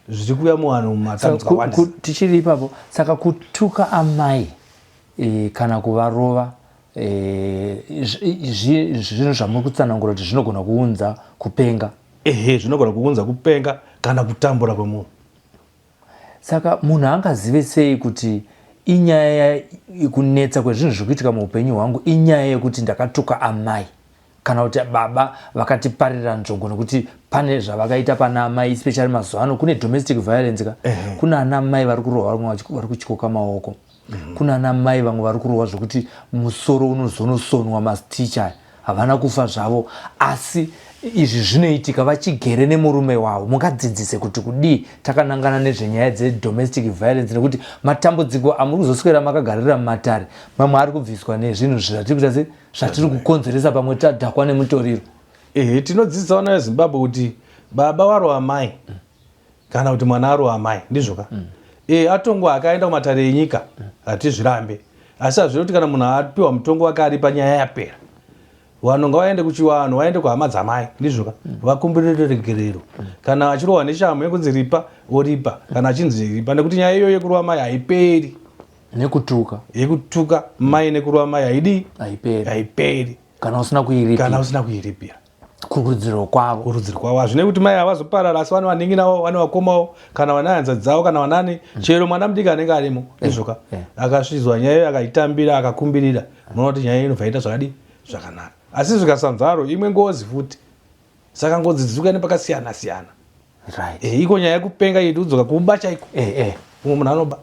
[SPEAKER 2] zviri kuuya muvanhu
[SPEAKER 1] Saka
[SPEAKER 2] mumatambudziko akawandisa.
[SPEAKER 1] Tichiri ipapo, saka kutuka amai kana kuvarova, zvinhu zvamuri kutsanangura kuti zvinogona kuunza kupenga?
[SPEAKER 2] Ehe, zvinogona kuunza kupenga kana kutambura kwemunhu.
[SPEAKER 1] Saka munhu angazive sei kuti inyaya kunetsa kwezvinhu zviri kuitika muupenyu hwangu inyaya yekuti ndakatuka amai, kana kuti baba vakatiparira nzvongo nekuti pane zvavakaita pana amai? Especially mazuva ano kune domestic violence ka. Kuna ana mai vari kurohwa, vamwe vari kutyoka maoko. Kuna ana mai vamwe vari kurohwa zvokuti musoro unozonosonwa mastitch aya. Havana kufa zvavo, asi izvi zvinoitika vachigere nemurume wavo. Mungadzidzise kuti kudii takanangana nezvenyaya dzedomestic violence? Nekuti matambudziko amuri kuzoswera makagarira mumatare, mamwe ari kubviswa nezvinhu zvatiri kuita, se zvatiri kukonzeresa, pamwe tadhakwa nemutoriro.
[SPEAKER 2] Ehe, tinodzidzisa vana veZimbabwe kuti baba varova mai kana kuti mwana arova mai, ndizvoka? Atongwa, akaenda kumatare enyika, hatizvirambe. Asi hazviri kuti kana munhu apiwa mutongo wake aripa, nyaya yapera. Vanhu ngavaende kuchivanhu, vaende kuhama dzamai, ndizvoka? Vakumbirire regerero. Kana achirohwa neshamhu yekunzi ripa, oripa. Kana achinzi ripa, nekuti nyaya iyoyo yekurova mai haiperi.
[SPEAKER 1] Nekutuka.
[SPEAKER 2] Yekutuka mai nekurova mai haidii?
[SPEAKER 1] Haiperi.
[SPEAKER 2] Haiperi.
[SPEAKER 1] Kana usina kuiripira.
[SPEAKER 2] Kana usina kuiripira.
[SPEAKER 1] Kurudziro kwavo.
[SPEAKER 2] Kurudziro kwavo. Hazvinei kuti mai havazoparara, asi vane vanin'ina vavo, vane vakomawo, kana vane hanzadzi dzavo, kana vanani, chero mwana mudiki anenge arimo, ndizvoka? Akasvizwa nyaya iyo, akaitambira, akakumbirira, munoona kuti nyaya inobva yaita zvakadii? Zvakanaka. Asi zvikasanzaro, imwe ngozi futi. Saka ngozi dziri nepakasiyana siyana. Iko nyaya yekupenga iyi, tikudzoka kuba chaiko. Umwe munhu anoba,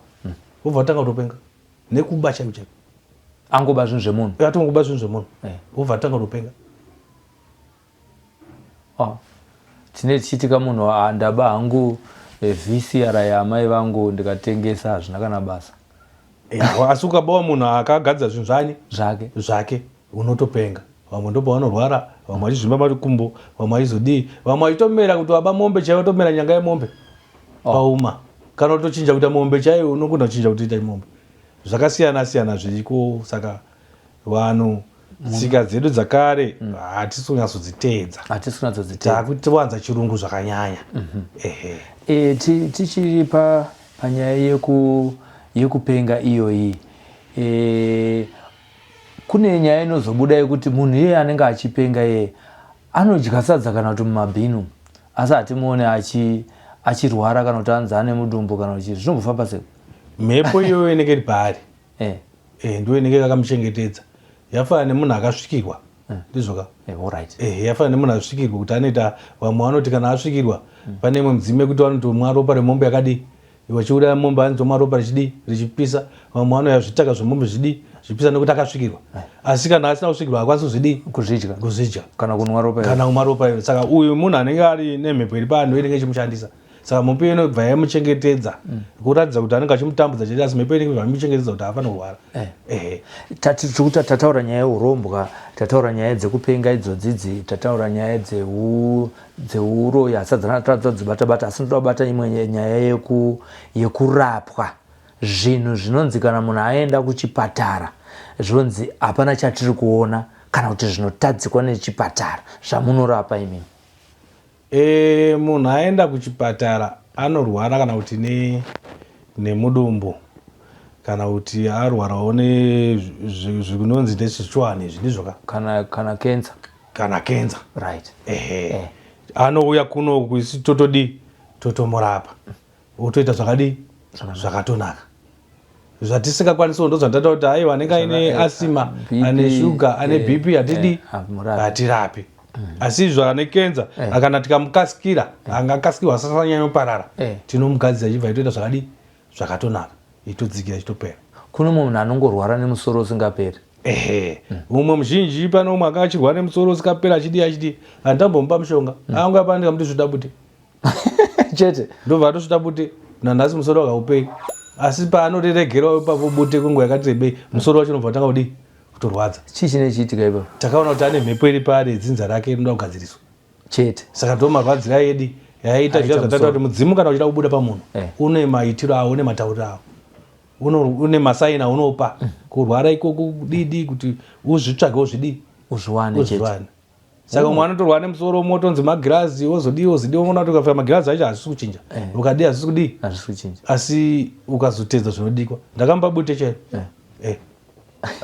[SPEAKER 2] wobva watanga kutopenga nekuba chaiko chaiko.
[SPEAKER 1] Angoba zvinhu zvemunhu.
[SPEAKER 2] Atongoba zvinhu zvemunhu. Wobva atanga kutopenga.
[SPEAKER 1] Oh. Tine tichiitika munhu ah, ndaba hangu eh, VCR yaamai vangu ndikatengesa hazvina kana basa.
[SPEAKER 2] Yeah, asi ukabawa munhu akagadzira zvinhu zvani
[SPEAKER 1] zvake
[SPEAKER 2] zvake unotopenga. Vamwe ndopavanorwara, vamwe vachizvimba makumbo, vamwe vachizodii, vamwe vachitomera kuti waba mombe chaiyo tomera nyanga yemombe
[SPEAKER 1] Oh.
[SPEAKER 2] pauma. Kana kutochinja kuita mombe chaiyo unogona kuchinja kuti ita mombe. Zvakasiyana siyana zviriko saka vanhu tsika dzedu dzakare hatisi kunyatsodziteedza.
[SPEAKER 1] Hatisi kunyatsodziteedza.
[SPEAKER 2] Takuwanza chirungu zvakanyanya. Ehe.
[SPEAKER 1] E, tichiri pa panyaya yekupenga iyoyi e, kune nyaya inozobuda yekuti munhu iyeye anenge achipenga iyeye anodya sadza kana kuti mumabhinu asi hatimuone achirwara kana kuti anzi ane mudumbu kana kuti zvinombofamba sei?
[SPEAKER 2] Mhepo iyoyo inenge iri paari
[SPEAKER 1] eh.
[SPEAKER 2] Eh, ndiyo inenge yakamuchengetedza. Yafanana nemunhu akasvikirwa ndizvo ka?
[SPEAKER 1] Alright.
[SPEAKER 2] Yafanana nemunhu asvikirwa kuti anoita, vamwe vanoti kana asvikirwa pane imwe mudzimu yekuti vanotomwa ropa remombe yakadii, vachiuraya mombe vanotomwa ropa richidii richipisa, vamwe vanouya zvitaka zvemombe zvidii zvichipisa nekuti akasvikirwa. Asi kana asina kusvikirwa haakwanisi kuzvidii
[SPEAKER 1] kuzvidya
[SPEAKER 2] kuzvidya
[SPEAKER 1] kana kunwa ropa
[SPEAKER 2] kana kumwa ropa iro. Saka uyu munhu anenge ari nemhepo iri paanhu inenge ichimushandisa. Saka mhepo inobva yamuchengetedza kuratidza kuti anenge achimutambudza chete, asi mhepo inenge yamuchengetedza kuti haafaniri kurwara. Ehe.
[SPEAKER 1] Tataura nyaya yeurombwa, tataura nyaya dzekupenga idzodzidzi, tataura nyaya dzeuroyi, asi tadzibata bata, asi ndoda kubata imwe nyaya yekurapwa. Zvinhu zvinonzi kana munhu aenda kuchipatara zvonzi hapana chatiri kuona kana kuti zvinotadzikwa nechipatara zvamunorapa imimi.
[SPEAKER 2] E, munhu aenda kuchipatara anorwara kana kuti nemudumbu kana kuti arwarawo nezvinonzi ndezvichiwani izvi ndizvo ka?
[SPEAKER 1] Kana kenza.
[SPEAKER 2] Kana kenza.
[SPEAKER 1] Right.
[SPEAKER 2] Ehe. Anouya kuno isu totodii totomurapa otoita zvakadii zvakatonaka. Zvatisingakwanisiwo ndozvatata kuti aiwa anenge aine asima ane shuga ane BP hatidi hatirapi. Asi izvo ane kenza kana tikamukasikira angakasikirwa asasanyanya tinomugadzira achibva itoita zvakadii zvakatonaka itodzikira ichitopera.
[SPEAKER 1] Kune mumwe munhu anongorwara nemusoro usingaperi.
[SPEAKER 2] Ehe. Mumwe muzhinji pano umwe anga achirwara nemusoro usingaperi achidii achidii handambomupa mushonga angouya pano ndikamuti svuta bute
[SPEAKER 1] chete
[SPEAKER 2] ndobva atosvuta bute nanhasi musoro wakaupei asi paanoreregerwa ipapo bute kwenguva yakati rebei musoro wacho unobva watanga kudii kutorwadza.
[SPEAKER 1] Chii chinenge chichiitika ipapo?
[SPEAKER 2] Takaona kuti ane mhepo iri paari yedzinza rake inoda kugadziriswa
[SPEAKER 1] chete.
[SPEAKER 2] Saka ndo marwadziro aidi yaiita zviya zvatataura kuti mudzimu kana uchida kubuda pamunhu une maitiro awo une matauriro awo une masaini aunopa kurwara ikoko kudidi kuti uzvitsvage uzvidii
[SPEAKER 1] uzviwane chete.
[SPEAKER 2] Uzviwane. Saka umwe anotorwa nemusoro umwe otonzi magirazi wozodii wozodii woona kuti ukapfeka magirazi acho hazvisi kuchinja ukadii hazvisi kudii
[SPEAKER 1] hazvisi kuchinja
[SPEAKER 2] asi ukazotedza zvinodikwa. Ndakamupa bute chairo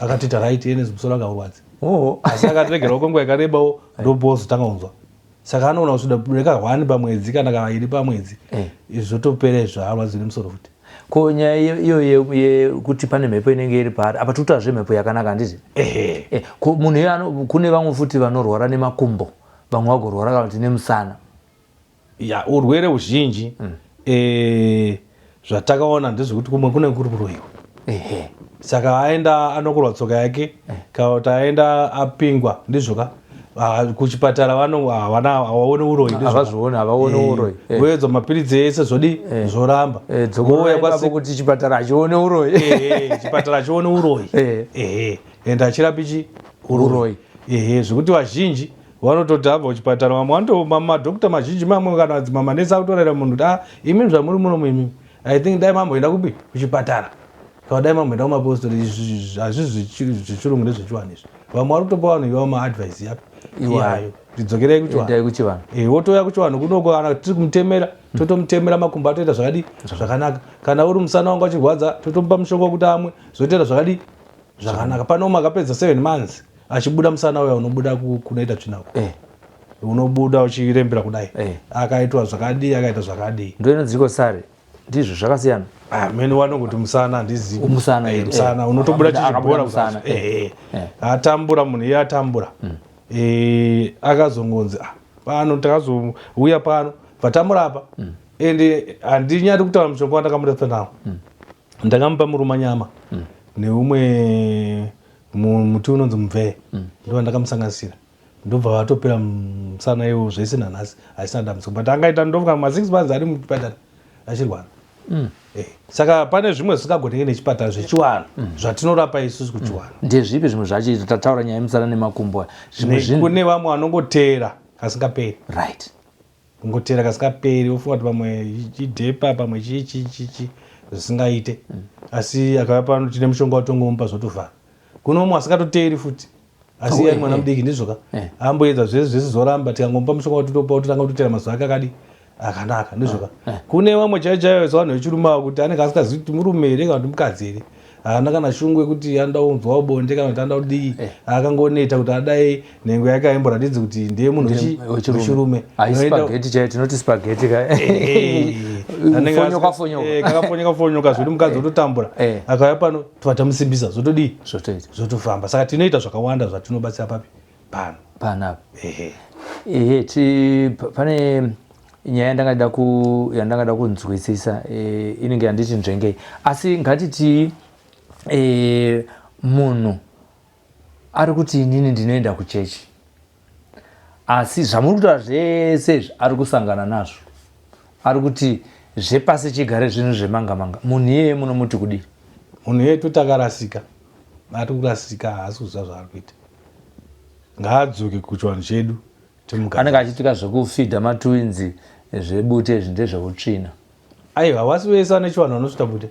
[SPEAKER 2] akatoita right ene musoro akaurwadza asi akatiregerawo kwenguva yakarebawo ndopozotanga kunzwa. Saka anoona kusvida reka 1 pamwedzi kana kaviri pamwedzi zvotopera izvo haarwadzi nemusoro futi.
[SPEAKER 1] Ko nyaya iyo yekuti pane mhepo inenge iri paari apa tikutora zvemhepo yakanaka handiti?
[SPEAKER 2] Ehe.
[SPEAKER 1] Ko munhu iye kune vamwe futi vanorwara nemakumbo, vamwe vagorwara kana kuti nemusana.
[SPEAKER 2] Ya, urwere huzhinji zvatakaona ndezvekuti kumwe kunenge kuri kuroyiwa.
[SPEAKER 1] Ehe.
[SPEAKER 2] Saka aenda anokorwa tsoka yake kana kuti aenda apingwa ndizvo ka? Kuchipatara havana havaoni uroyi ndizvo.
[SPEAKER 1] Havazvioni, havaoni uroyi.
[SPEAKER 2] Voedzwa mapiritsi ese zvodi zvoramba.
[SPEAKER 1] Vouya kwasi kuti chipatara hachioni uroyi.
[SPEAKER 2] Chipatara hachioni uroyi. Ende hachirapi chi
[SPEAKER 1] uroyi.
[SPEAKER 2] Zvekuti vazhinji vanototi abva kuchipatara vamwe vanoto madhokota mazhinji mamwe kana mamanesi akutorayira munhu kuti imi zvamuri muno imi I think dai mamboenda kupi kuchipatara kana dai mamboenda kumapostori hazvisi zvechirungu ndezvechivanhu izvi. Vamwe vari kutopa vanhu iwawo maadvice yapi iwayo kuti dzokerai
[SPEAKER 1] kuchivanhu.
[SPEAKER 2] Wotouya kuchivanhu kunoko kana tiri kumutemera totomutemera makumbo atoita zvakadii zvakanaka. Kana uri musana wanga uchirwadza totomupa mushonga wekuti amwe zvotoita zvakadii zvakanaka. Pane umwe akapedza 7 months achibuda musana uya unobuda kunoita tsvina uko. Unobuda uchirembera kudai. Akaitwa zvakadii akaita zvakadii.
[SPEAKER 1] Ndo inonzi iko sare. Ndizvo zvakasiyana.
[SPEAKER 2] Mene wanongoti musana handizivi.
[SPEAKER 1] Musana,
[SPEAKER 2] Musana unotobuda chichibhora
[SPEAKER 1] musana.
[SPEAKER 2] Atambura munhu iye atambura. Akazongonzi pano takazouya pano vatamurapa. Ende handinyari kutaura mushonga wandakamuratidza nawo. Ndakamupa muruma nyama neumwe Muti unonzi mubvee. Ndova ndakamusanganisira. Ndobva vatopera musana iwo zvese nanhasi haisina dambudziko. But angaita ndofunga ma 6 months ari muchipatara achirwara. Saka pane zvimwe zvisingagoneke nechipatara zvechivanhu zvatinorapa isusu kuchivanhu.
[SPEAKER 1] Ndezvipi zvimwe zvacho? Tataura nyaya yemusana nemakumbo. Zvimwe zvinhu
[SPEAKER 2] kune vamwe vanongoteera kasingaperi.
[SPEAKER 1] Right.
[SPEAKER 2] Kungoteera kasingaperi wofunga kuti pamwe chidhepa pamwe chii chii chii chii zvisingaite. Asi akauya pano tine mushonga watongomupa zvotovhara. Kune umwe asingatoteeri futi. Asi ari mwana mudiki ndizvoka. Amboedza zvese zvese zoramba tikangomupa mushonga watotopa ototanga kutotera mazuva ake akadi akanaka ndizvoka. Kune vamwe chaiyo chaiyo sevanhu vechirume avo kuti anenge asingazivi kuti murume here kana kuti mukadzi here. Haana kana shungu yekuti anoda kunzwa bonde kana kuti anoda kudii. Akangoneta kuti adai nhengo yake haimboratidzi kuti ndiye munhu wechirume.
[SPEAKER 1] Hai spaghetti chaiyo tinoti spaghetti ka. Fonyoka fonyoka.
[SPEAKER 2] Kakafonyoka fonyoka zvekuti mukadzi ototambura. Akauya pano tobva tamusimbisa zvotodii? Zvotoita. Zvotofamba. Saka tinoita zvakawanda zvatinobatsira papi? Pano.
[SPEAKER 1] Panapa. Ehe. Ehe, pane nyaya yandangada ku yandangada kunzwisisa inenge yanditi nzvengei. Asi ngatiti munhu ari kuti inini ndinoenda kuchechi. Asi zvamuri kutaura zvese izvi ari kusangana nazvo. Ari kuti zvepasi chigare zvinhu zvemanga manga. Munhu iyeye munomuti kudii?
[SPEAKER 2] Munhu iyeye toti akarasika. Ari kurasika haasi kuziva zvaari kuita. Ngaadzoke kuchivanhu chedu.
[SPEAKER 1] Anenge achitika zvekufidha matwins zvebute izvi ndezveutsvina.
[SPEAKER 2] Aiwa, havasi vese vane chivanhu vanosvita bute.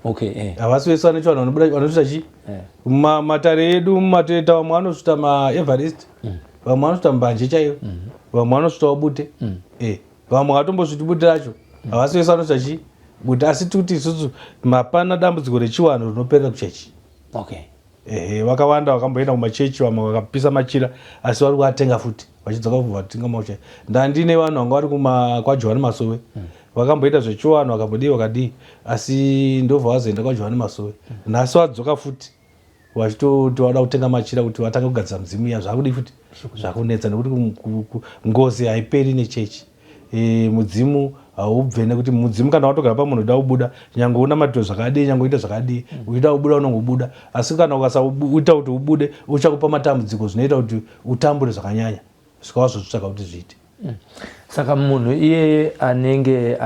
[SPEAKER 1] Okay,
[SPEAKER 2] Havasi vese vane chivanhu vanobuda vanosvita chi? Matare edu mumateta vamwe vanosvita maEverest, vamwe vanosvita mbanje chaiyo, vamwe vanosvitawo bute. Vamwe havatombosviti bute racho. Havasi vese vanosvita chi? Bute. Asi tikuti isusu hapana dambudziko rechivanhu rinoperera kuchechi.
[SPEAKER 1] Okay.
[SPEAKER 2] Ehe, vakawanda vakamboenda kumachechi vamwe vakapisa machira asi vari kuatenga futi vachidzoka kubva vatenga machira. Ndandine vanhu vanga vari kuma kwaJohani Masowe vakamboita zvechivanhu vakambodii vakadii asi ndobva vazoenda kwaJohani Masowe. Nhasi vadzoka futi vachitoti vada kutenga machira kuti vatange kugadzira mudzimu iya zvakudii futi zvakunetsa nekuti ngozi haiperi nechechi. Mudzimu haubve nekuti mudzimu kana watogara pamunhu uda kubuda nyange unamatiro zvakadii nyange uita zvakadii uchida kubuda unongobuda asi kana ukasaita kuti ubude uchakupa matambudziko zvinoita kuti utambure zvakanyanya svika wazozvitsvaga kuti zviite.
[SPEAKER 1] Saka munhu iyeye anenge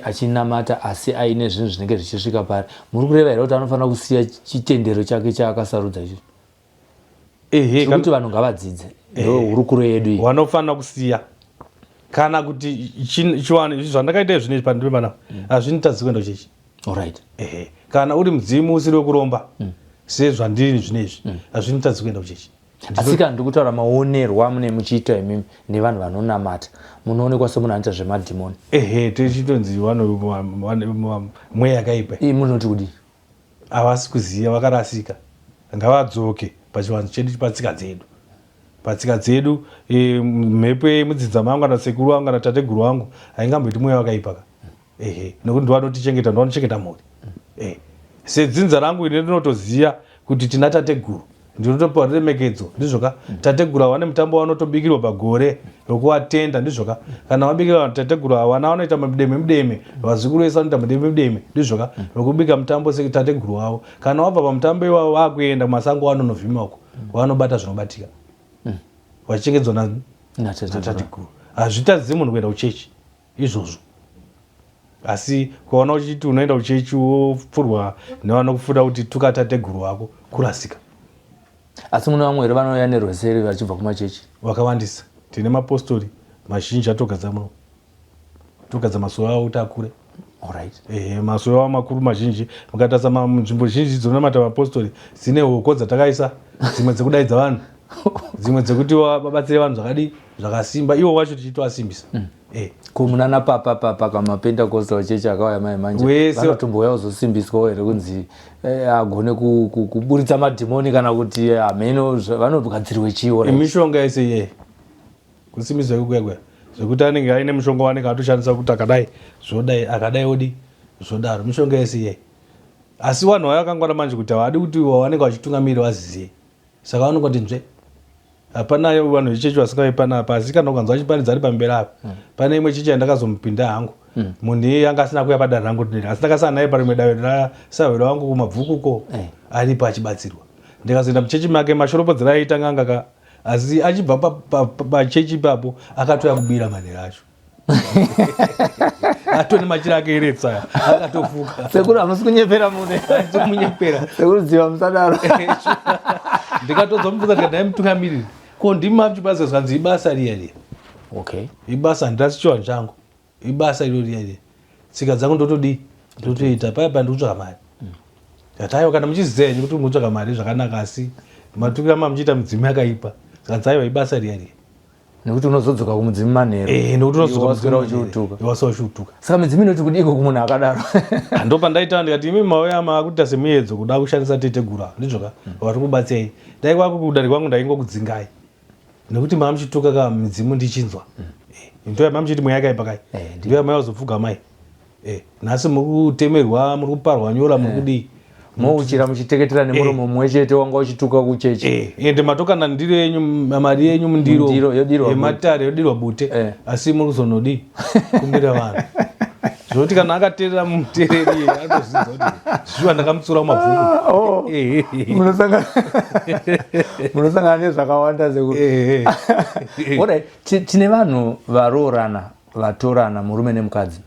[SPEAKER 1] achinamata asi aine zvinhu zvinenge zvichisvika paari, muri kureva here kuti anofanira kusiya chitendero chake chaakasarudza icho?
[SPEAKER 2] Ehe,
[SPEAKER 1] kuti vanhu ngavadzidze ndo hurukuro yedu iyi.
[SPEAKER 2] Vanofanira kusiya kana kuti chiwano izvi zvandakaita izvi nezvi pandiri panapa hazvinitadzi kuenda kuchechi.
[SPEAKER 1] Alright.
[SPEAKER 2] Ehe, kana uri mudzimu usiri wekuromba sezvandiri zvinezvi hazvinitadzi kuenda kuchechi.
[SPEAKER 1] Asi kana ndiri kutaura maonerwo amune muchiita imimi nevanhu vanonamata, munoonekwa semunhu anoita zvemadhimoni.
[SPEAKER 2] Ehe, tichitonzi mweya yakaipa.
[SPEAKER 1] Ii munoti kudii?
[SPEAKER 2] Havasi kuziva, vakarasika. Ngavadzoke pachivanhu chedu patsika dzedu. Patsika dzedu mhepo yemudzinza mangu kana sekuru vangu kana tateguru vangu haingamboiti mweya wakaipa ka. Ehe, nekuti ndovanotichengeta, ndovanochengeta mhuri. Sedzinza rangu ini ndinotoziva kuti tina tateguru. Ndinotopiwa remekedzo, ndizvo ka? Tateguru ava vane mutambo wanotobikirwa pagore wekuvatenda, ndizvo ka? Kana vabikirwa tateguru ava, vana vanoita mudeme mudeme, vazukuru vese vanoita mudeme mudeme, ndizvo ka? Wekubika mutambo setateguru wavo. Kana wabva pamutambo iwawo vakuenda kumasango vanonovhima uko, vanobata zvinobatika. Vachichengedzwa natateguru. Hazvitadzi munhu kuenda kuchechi izvozvo. Asi ukaona uchiti unoenda kuchechi wopfurwa nevanokupfuura kuti tuka tateguru wako, kurasika.
[SPEAKER 1] Asi mune vamwe here vanouya nerweseri vachibva kumachechi?
[SPEAKER 2] Vakawandisa. Tine mapostori mazhinji atogadza muno. Togadza masowe avo kuti akure.
[SPEAKER 1] Alright.
[SPEAKER 2] Ehe, masowe avo makuru mazhinji. Mukatarisa nzvimbo zhinji dzinonamata mapostori dzine hoko dzatakaisa, dzimwe dzekudaidza vanhu, dzimwe dzekuti vabatsire vanhu zvakadii zvakasimba, ivo vacho tichitoasimbisa.
[SPEAKER 1] Ko munana papa papa kama Pentecostal church akauya mai manje vanotombouya kuzosimbiswawo here kunzi agone kuburitsa madhimoni kana kuti hameno vanogadzirwe chiwo?
[SPEAKER 2] Mishonga yese iye kusimbiswa ikuya kuya zvekuti anenge aine mushonga waanenge atoshandisa kuti akadai zvodai akadai odi zvodaro, mishonga yese iye. Asi vanhu vaya vakangwara manje kuti havadi kuti wavanenge vachitungamira vaziziye, saka vanongoti nzve. Hapana vanhu vechechi vasingave panapa, asi kana ukanzwa achiparidza ari pamberi apa. Pane imwe chechi yandakazomupinda hangu. Munhu iyeye anga asina kuuya padare rangu rineri, asi ndakasana naye parimwe dare rasahwira wangu kumabvukuko eh. Aripo achibatsirwa. Ndikazoenda muchechi make, mashoropodzera aiita n'anga ka, asi achibva pachechi ipapo akatouya kubira manhero acho atone machira ake eretsa akatofuka.
[SPEAKER 1] Sekuru, hamusi kunyepera mune.
[SPEAKER 2] Munyepera.
[SPEAKER 1] Sekuru Dziva, musadaro.
[SPEAKER 2] Ndikatozomubvunza ndikati, "Nhai mutungamiriri, ko ndimi mamuchibasa?" Zvanzi, "Ibasa riya riya." Ibasa, handasi chivanhu changu, ibasa iro riya riya, tsika dzangu ndotodii, ndotoita paya paya, ndikutsvaka mari. Ndikati, "Aiwa, kana muchiziva henyu kuti munotsvaka mari zvakanaka, asi matukira mamuchiita mudzimu yakaipa." Zvanzi, "Aiwa, ibasa riya riya."
[SPEAKER 1] Nekuti unozodzoka kumudzimu manheru.
[SPEAKER 2] Eh, nekuti unozodzoka.
[SPEAKER 1] Waswera uchiutuka.
[SPEAKER 2] Waswera uchiutuka.
[SPEAKER 1] Saka midzimu inoti kudiko kumunhu akadaro?
[SPEAKER 2] Ndopandaita ndikati, "Imi mauya maakuita semuedzo kuda kushandisa teteguru ava, ndizvoka? Vari kubatsei? Dai kwako kudare kwangu ndaingokudzingai, nekuti maa muchituka ka midzimu ndichinzwa. Ndo yamai muchiti mweya yakaipa kai, ndo yamai wazopfuga mai. Nhasi muri kutemerwa, muri kuparwa nyora, muri kudii?"
[SPEAKER 1] Mouchira muchiteketera nemuromo mumwe chete wanga uchituka kuchechi.
[SPEAKER 2] Ende matokana ndiro yenyu, mari yenyu mundiro.
[SPEAKER 1] Mundiro, yodirwa bute.
[SPEAKER 2] Yematare yodirwa bute. Asi muri kuzonodii kumbira vanhu zvokuti kana akateerera muteereri anotozvidza kuti zviwa ndakamutsura kumabvuku.
[SPEAKER 1] Oh. Munosangana nezvakawanda, sekuru. Alright, tine vanhu varoorana, vatorana, murume nemukadzi,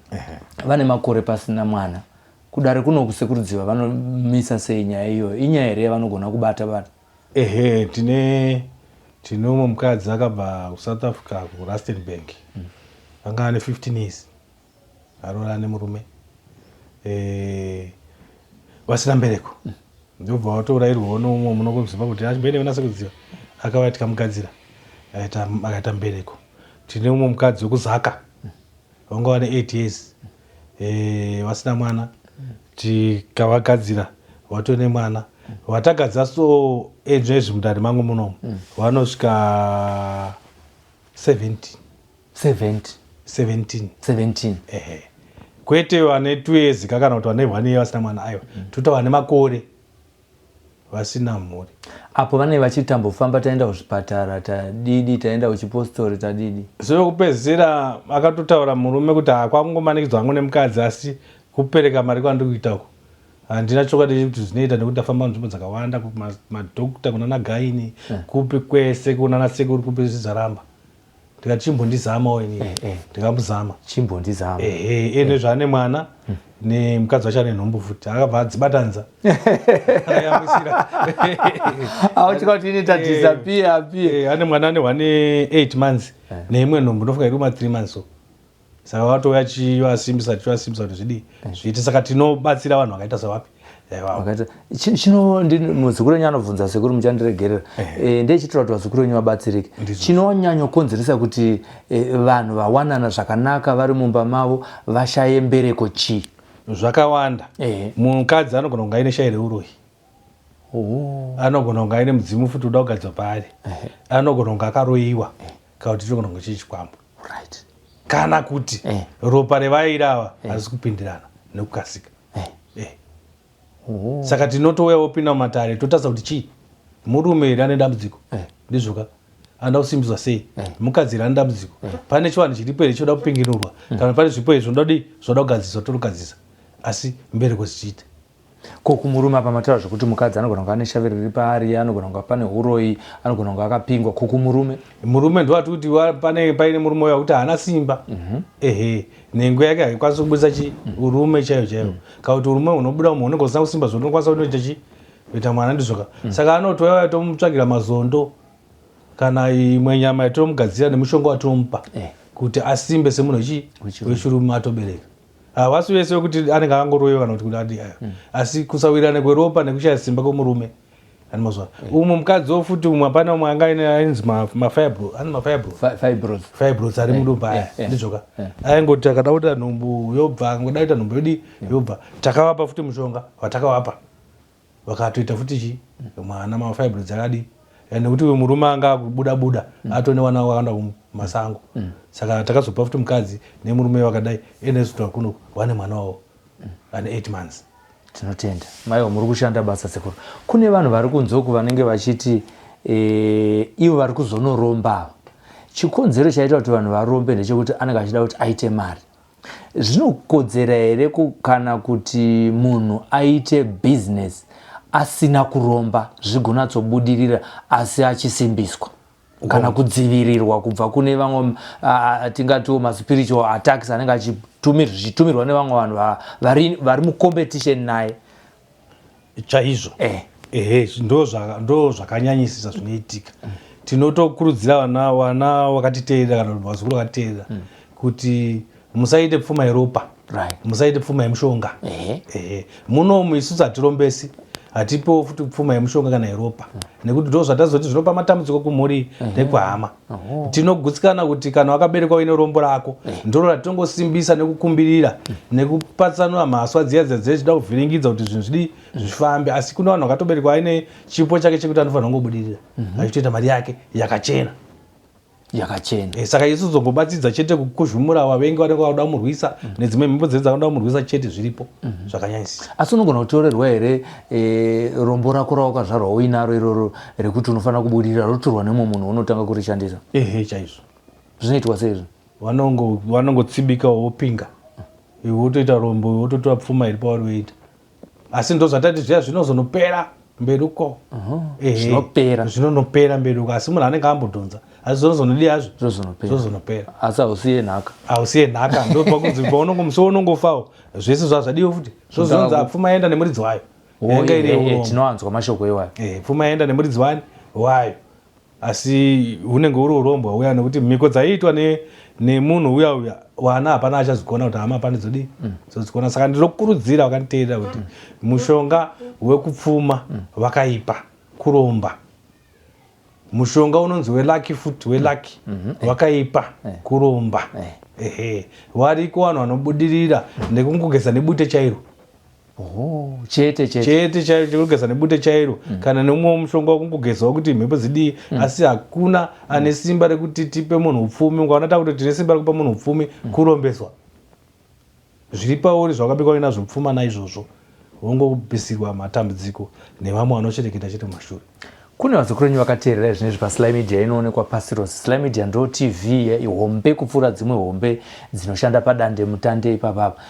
[SPEAKER 1] vane makore pasina mwana. Kudare kuno kusekuru Dziva vanomisa sei nyaya iyoyo? Inyaya here yavanogona kubata bata?
[SPEAKER 2] Ehe, tine umwe mukadzi akabva kuSouth Africa, kuRustenburg. Anga ane 15 years aroora nemurume, vasina mbereko. Ndobva watourayirwawo neumwe munokuziva kuti achimboende vana Sekuru Dziva, akauya tikamugadzira, akaita mbereko. Tine umwe mukadzi wekuzaka vanga vane 8 years vasina mwana, tikavagadzira, watone mwana watagadzira. So edzvezvi mudare mangu munomu vanosvika 70.
[SPEAKER 1] 70?
[SPEAKER 2] 17.
[SPEAKER 1] 17.
[SPEAKER 2] Ehe, kwete vane 2 years ka, kana kuti vane 1 year vasina mwana, aiwa. Tota vane makore vasina mhuri.
[SPEAKER 1] Apo vanenge vachitambofamba, taenda kuzvipatara, tadidi, taenda kuchipostori, tadidi.
[SPEAKER 2] So kupedzisira akatotaura murume kuti, "Hakwakungomanikidzwa hangu nemukadzi, asi kupereka mari kwandiri kuita uku handina chokwadi chekuti zvinoita, nekuti ndafamba nzvimbo dzakawanda, kumadhokta, kunana gynae, kupi kwese, kunana sekuru, kupi, zvaramba." Ndikati, "Chimbondizamawo inini." Ndikamuzama.
[SPEAKER 1] Chimbondizama.
[SPEAKER 2] Ehe, ende zvaane mwana nemukadzi wacho ane nhumbu futi, akabva adzibatanidza, akayamwisira.
[SPEAKER 1] Auchika kuti inoita disappear appear.
[SPEAKER 2] Ane mwana ane one 8 months neimwe nhumbu ndofunga iri kuma 3 months. So saka vatouya chivasimbisa, tichivasimbisa kuti zvidii, zviite. Saka tinobatsira vanhu vakaita sevapi ivavo.
[SPEAKER 1] Vakaita chino muzukuru wenyu anobvunza, sekuru, muchandiregerera. Ndechiitira kuti vazukuru venyu vabatsirike. Chinonyanyokonzeresa kuti vanhu vawanana zvakanaka vari mumba mavo vashaye mbereko chii?
[SPEAKER 2] Zvakawanda. Mukadzi anogona kunge aine shayi reuroyi. Anogona kunge aine mudzimu futi uda kugadzwa paari. Anogona kunge akaroyiwa, kana kuti chinogona kunge chiri chikwambo, kana kuti ropa revairi ava harisi kupindirana nekukasika. Saka tinotouya wopinda mumatare, totarisa kuti chii, murume here ane dambudziko, ndizvoka, anoda kusimbiswa sei, mukadzi here ane dambudziko, pane chivanhu chiripo here chinoda kupinginurwa, kana pane zvipo here zvinoda kudii, zvinoda kugadziswa, totogadzisa, asi mbereko zichiita.
[SPEAKER 1] Ko kumurume apa, mataura zvekuti mukadzi anogona kunge ane shavi riri paari, anogona kunge pane uroyi, anogona kunge akapingwa. Ko kumurume?
[SPEAKER 2] Murume ndowati kuti pane paine murume uya kuti haana simba. Ehe, nhengo yake haikwanisi kubudisa chi urume chaiyo chaiyo, kana kuti urume hunobuda umu hunenge husina kusimba zvounokwanisa kunoita chi kuita mwana, ndizvoka. Saka anotouya tomutsvagira mazondo kana imwe nyama yatinomugadzira nemushonga watinomupa kuti asimbe semunhu wechi wechirume atobereka. Havasi vese wekuti anenge akangoroyiwa kana kuti kuti adi ayo, asi kusawirirana kweropa nekushaya simba kwemurume ani mazuva umwe mukadzi wofuti umwe hapana umwe anga aine ainzi mafibro ani mafibro
[SPEAKER 1] Fibros.
[SPEAKER 2] Fibroids ari mudumbu aya, ndizvoka. Aingoti akada kuita nhumbu yobva, akangoda kuita nhumbu yodi yobva. Takavapa futi mushonga watakavapa, vakatoita futi chi mwana, mafibroids akadi. Nekuti uyu murume anga akubuda buda atone vana vakawanda kumasango, saka takazopa futi mukadzi nemurume vakadai enezotaura kuno vane mwana wavo ane 8 months.
[SPEAKER 1] Tinotenda maiwa, muri kushanda basa, sekuru. Kune vanhu vari kunzoku vanenge vachiti ivo vari kuzonoromba ava. Chikonzero chaita kuti vanhu varombe ndechekuti anenge achida kuti aite mari. Zvinokodzera here kana kuti munhu aite business asina kuromba zvigonatsobudirira asi achisimbiswa kana kudzivirirwa kubva kune vamwe tingatiwo maspiritual attacks anenge achitumir- zvichitumirwa nevamwe vanhu vari mucompetition naye?
[SPEAKER 2] Chaizvo. Ehe, ndo zvakanyanyisisa zvinoitika. Tinotokurudzira vana vakatiteerera kana kuti vazukuru vakatiteerera kuti musaite pfuma yeropa, musaite pfuma yemushonga. Ehe, munomu isusu hatirombesi, hatipiwo futi pfuma yemushonga kana yeropa, nekuti ndo zvatazoti zvinopa matambudziko kumhuri nekuhama. Tinogutsikana kuti kana wakaberekwa uine rombo rako, ndoro ratinongosimbisa nekukumbirira nekupatsanura mhaswa dziya dziya dzichida kuvhiringidza kuti zvinhu zvidi zvifambe. Asi kune vanhu vakatoberekwa aine chipo chake chekuti anofanira kungobudirira achitoita mari yake yakachena.
[SPEAKER 1] Yakachena.
[SPEAKER 2] Saka isu zongobatsidza chete kukuzvumura vavengi vanenge vakuda kumurwisa nedzimwe mhimbo dzedu dzanoda kumurwisa chete, zviripo zvakanyanyisisa.
[SPEAKER 1] Asi unogona kutorerwa here rombo rako rawakazvarwa uinaro iroro rekuti unofanira kubudirira, rotorwa nemumwe munhu unotanga kurishandisa?
[SPEAKER 2] Ehe, chaizvo.
[SPEAKER 1] Zvinoitwa seizvo?
[SPEAKER 2] Vanongotsibika wopinga, iwe wotoita rombo, iwe wototora pfuma iri pauri woita. Asi ndo zvatati zviya zvinozonopera mberi uko. Ehe,
[SPEAKER 1] Zvinopera.
[SPEAKER 2] Zvinonopera mberi uko, asi munhu anenge ambodhonza, asi zvinozonodii hazvo?
[SPEAKER 1] Zvozonopera.
[SPEAKER 2] Zvozonopera.
[SPEAKER 1] Asi hausiye nhaka.
[SPEAKER 2] Hausiye nhaka. Ndo pakunzi paunongo musi waunongofawo, zvese zvazvadiwa futi zvozonzi pfuma yaenda nemuridzi wayo. Yanga iri yeurombo.
[SPEAKER 1] Tinowanzwa mashoko iwayo.
[SPEAKER 2] Pfuma yaenda nemuridzi wani wayo, asi hunenge huri urombwa uya, nekuti mhiko dzaiitwa nemunhu uya uya, wana hapana achazvigona kuti hama hapana dzodii dzodzigona. Saka ndinokurudzira vakanditeerera kuti mushonga wekupfuma wakaipa, kuromba. Mushonga unonzi welucky futi, welucky wakaipa, kuromba. Ehe, variko vanhu vanobudirira nekungogeza nebute chairo.
[SPEAKER 1] Oh, chete chete.
[SPEAKER 2] Chete chairo, chekugeza nebute chairo, kana nemumwe mushonga wekungogezawo kuti mhepo dzidii. Asi hakuna ane simba rekuti tipe munhu upfumi. Ukaona takuti tine simba rekupa munhu upfumi, kurombeswa. Zviri pauri zvawakabikwa uinazvo pfuma, naizvozvo wongobvisirwa matambudziko nevamwe vanoshereketa chete mumashure.
[SPEAKER 1] Kune vazukuru venyu vakateerera zvinezvi paSly Media inoonekwa pasi rose. Sly Media ndo TV hombe kupfuura dzimwe hombe dzinoshanda padande mutande ipapapa.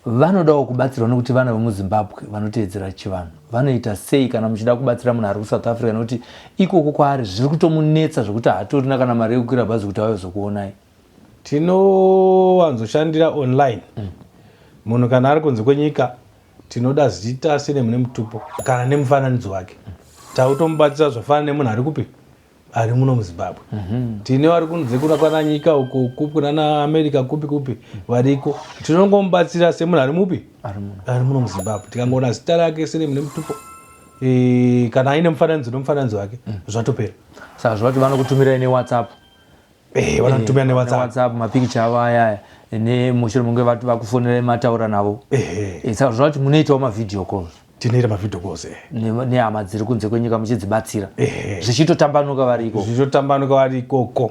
[SPEAKER 1] Vanodawo kubatsirwa nekuti vana vemuZimbabwe vanoteedzera chivanhu vanoita sei kana muchida kubatsira munhu ari kuSouth Africa, nekuti ikoko kwaari zviri kutomunetsa zvekuti haatorina kana mari yekukwira bhazi kuti auye?
[SPEAKER 2] Tinowanzoshandira online. Munhu kana ari kunze kwenyika, tinoda zita, surname nemutupo kana nemufananidzo wake. Takutomubatsira zvafanana nemunhu ari kupi, ari muno muZimbabwe. Tine vari kunze kuna kwana nyika uko, kupi, kunana America, kupi kupi, variko. Tinongomubatsira semunhu ari mupi, ari muno muZimbabwe. Tikangoona zita rake, surname nemutupo, kana aine mufananidzo nemufananidzo wake, zvatopera.
[SPEAKER 1] Saka zvavati vanokutumirai neWhatsApp?
[SPEAKER 2] Vanotumira neWhatsApp.
[SPEAKER 1] WhatsApp mapikicha avo ayaya, nemushure munge vakufonerai, mataura navo. Saka zvavati munoitawo mavideo calls?
[SPEAKER 2] Tinoita mavideo calls.
[SPEAKER 1] Nehama dziri kunze kwenyika muchidzibatsira zvichitotambanuka vari ikoko?
[SPEAKER 2] Zvichitotambanuka vari ikoko,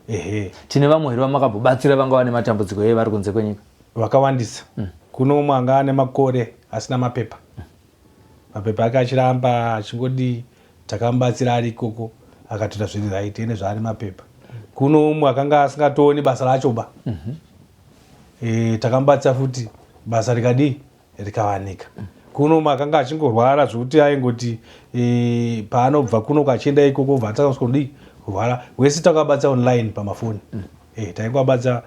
[SPEAKER 2] ehe.
[SPEAKER 1] Tine vamwe here vamakambobatsira vanga vane matambudziko eye vari kunze kwenyika?
[SPEAKER 2] Vakawandisa. Kuno umwe anga ane makore asina mapepa, mapepa ake achiramba achingodii. Takamubatsira ari ikoko, akatoita zviri right, ene zvaari mapepa. Kuno umwe akanga asingatooni basa racho ba. Takamubatsira futi, basa rikadii, rikawanika. Kuno umwe akanga achingorwara zvokuti aingoti paanobva kuno achienda ikoko obva atanga kusvodii kurwara. Wese takabatsira online pamafoni. Taingovabatsira,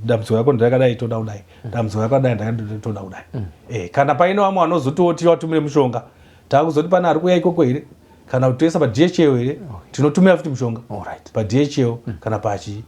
[SPEAKER 2] dambudziko rako ndirakadai, toda kudai, dambudziko rako rakadai, toda kudai. Kana paine vamwe vanozotiwo tivatumire mushonga, taakuzoti pane ari kuuya ikoko here kana kuti toisa paDHL here, tinotumira futi mushonga paDHL kana pachi